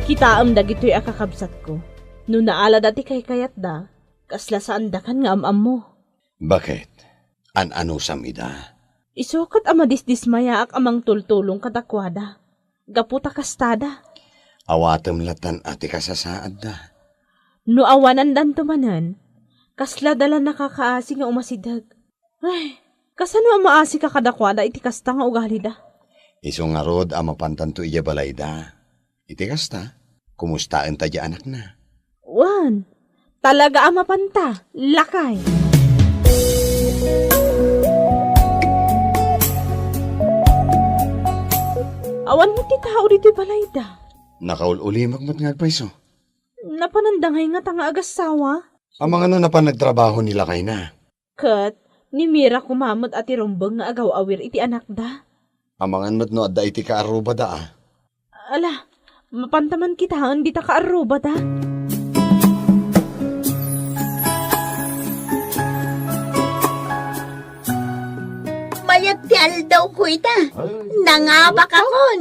Kitaem dagitoy a kakabsatko. No naalada ti kaykayatda, kasla saandakan nga am-ammo. Baket? An-anusam ida? Isu ket a madisdismayaak a mangtultulong kadakuada, gapu ta kastada. Awatem latan a ti kasasaadda. No awanandanto manen, kasla da la nakakaasi nga umasideg. Ay, kasano a maasika kadakuada iti kasta nga ugalida? Isu ngarud a mapantanto idiay balayda. Iti kasta, kumustaenta diay anakna? Wen, talaga a mapanta, lakay. Awan met ti tao ditoy balayda. Nakaul-ulimek met nga agpayso. Napananda ngay ngata nga agassawa? Amangan no napan nagtrabaho ni lakayna? Ket ni Mira koma met a ti rumbeng nga agaw-awir iti anakda. Amangan met no adda iti kaarrubada a. Ala, mapanta man kitaen dita kaarrubada. Mayat ti aldawko ita. Nangabakakon.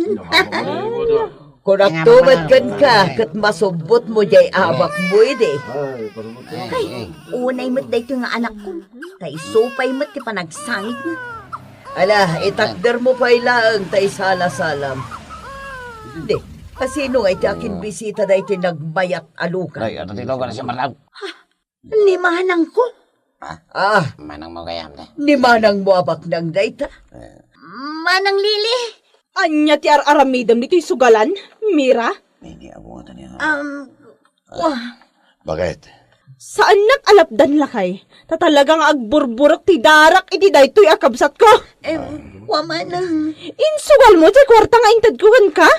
Kunakto met kenka ket masubbotmo diay abakmo idi. Ay, unay met daytoy nga anakko. Ta isu pay met ti panagsangitna. Ala, itakdermo pay laeng ta isalasalam. Di, asino nga iti akinbisita daytoy nagmayat a luka? Ay, adda ti lugar, Simarlaw. Ni manangko. Ah, manangmo gayam, te. Ni manangmo a baknang dayta. Manang Lili. Ania ti ar-aramidem ditoy sugalan, Mira? Hindi, abo nga tani, ah. Um, wah. Bakit? Saannak a lapdan, lakay. Ta talaga nga agburburek ti darak iti daytoy a kabsatko. Em, wa manang. Insugalmo ti kuarta nga intedko kenka?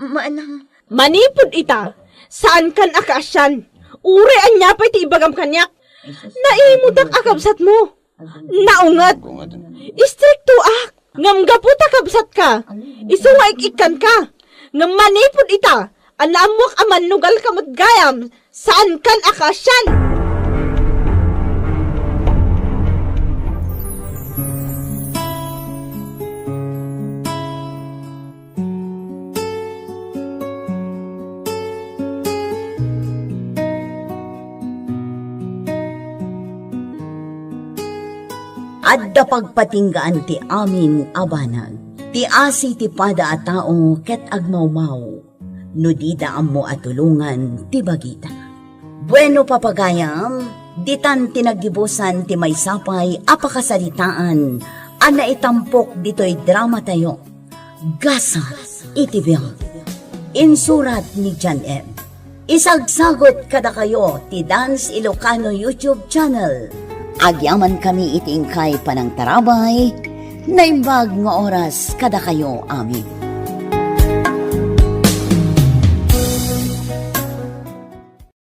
Manang. Manipud ita, saankan a kaasian. Uray ania pay ti ibagam kaniak. Naimutak a kabsatmo. Naunget. Istriktoak. Ngem gapu ta kabsatka, isu nga ik-ikkanka. Ngem manipud ita, a naammoak a mannugalka met gayam, saankan a kaasian. Adda pagpatinggaan ti amin a banag. Ti asi ti pada a tao ket agmawmaw no dida ammo a tulongan ti bagida. Bueno, papagayam, ditan ti naggibusan ti maysa pay a pakasaritaan a naitampok ditoy dramatayo, Gasat iti Biag. Insurat ni John M. Isagsagut kadakayo ti Dance Ilocano YouTube channel. Agyamankami iti inkay panangtarabay, naimbag nga oras kadakayo amin.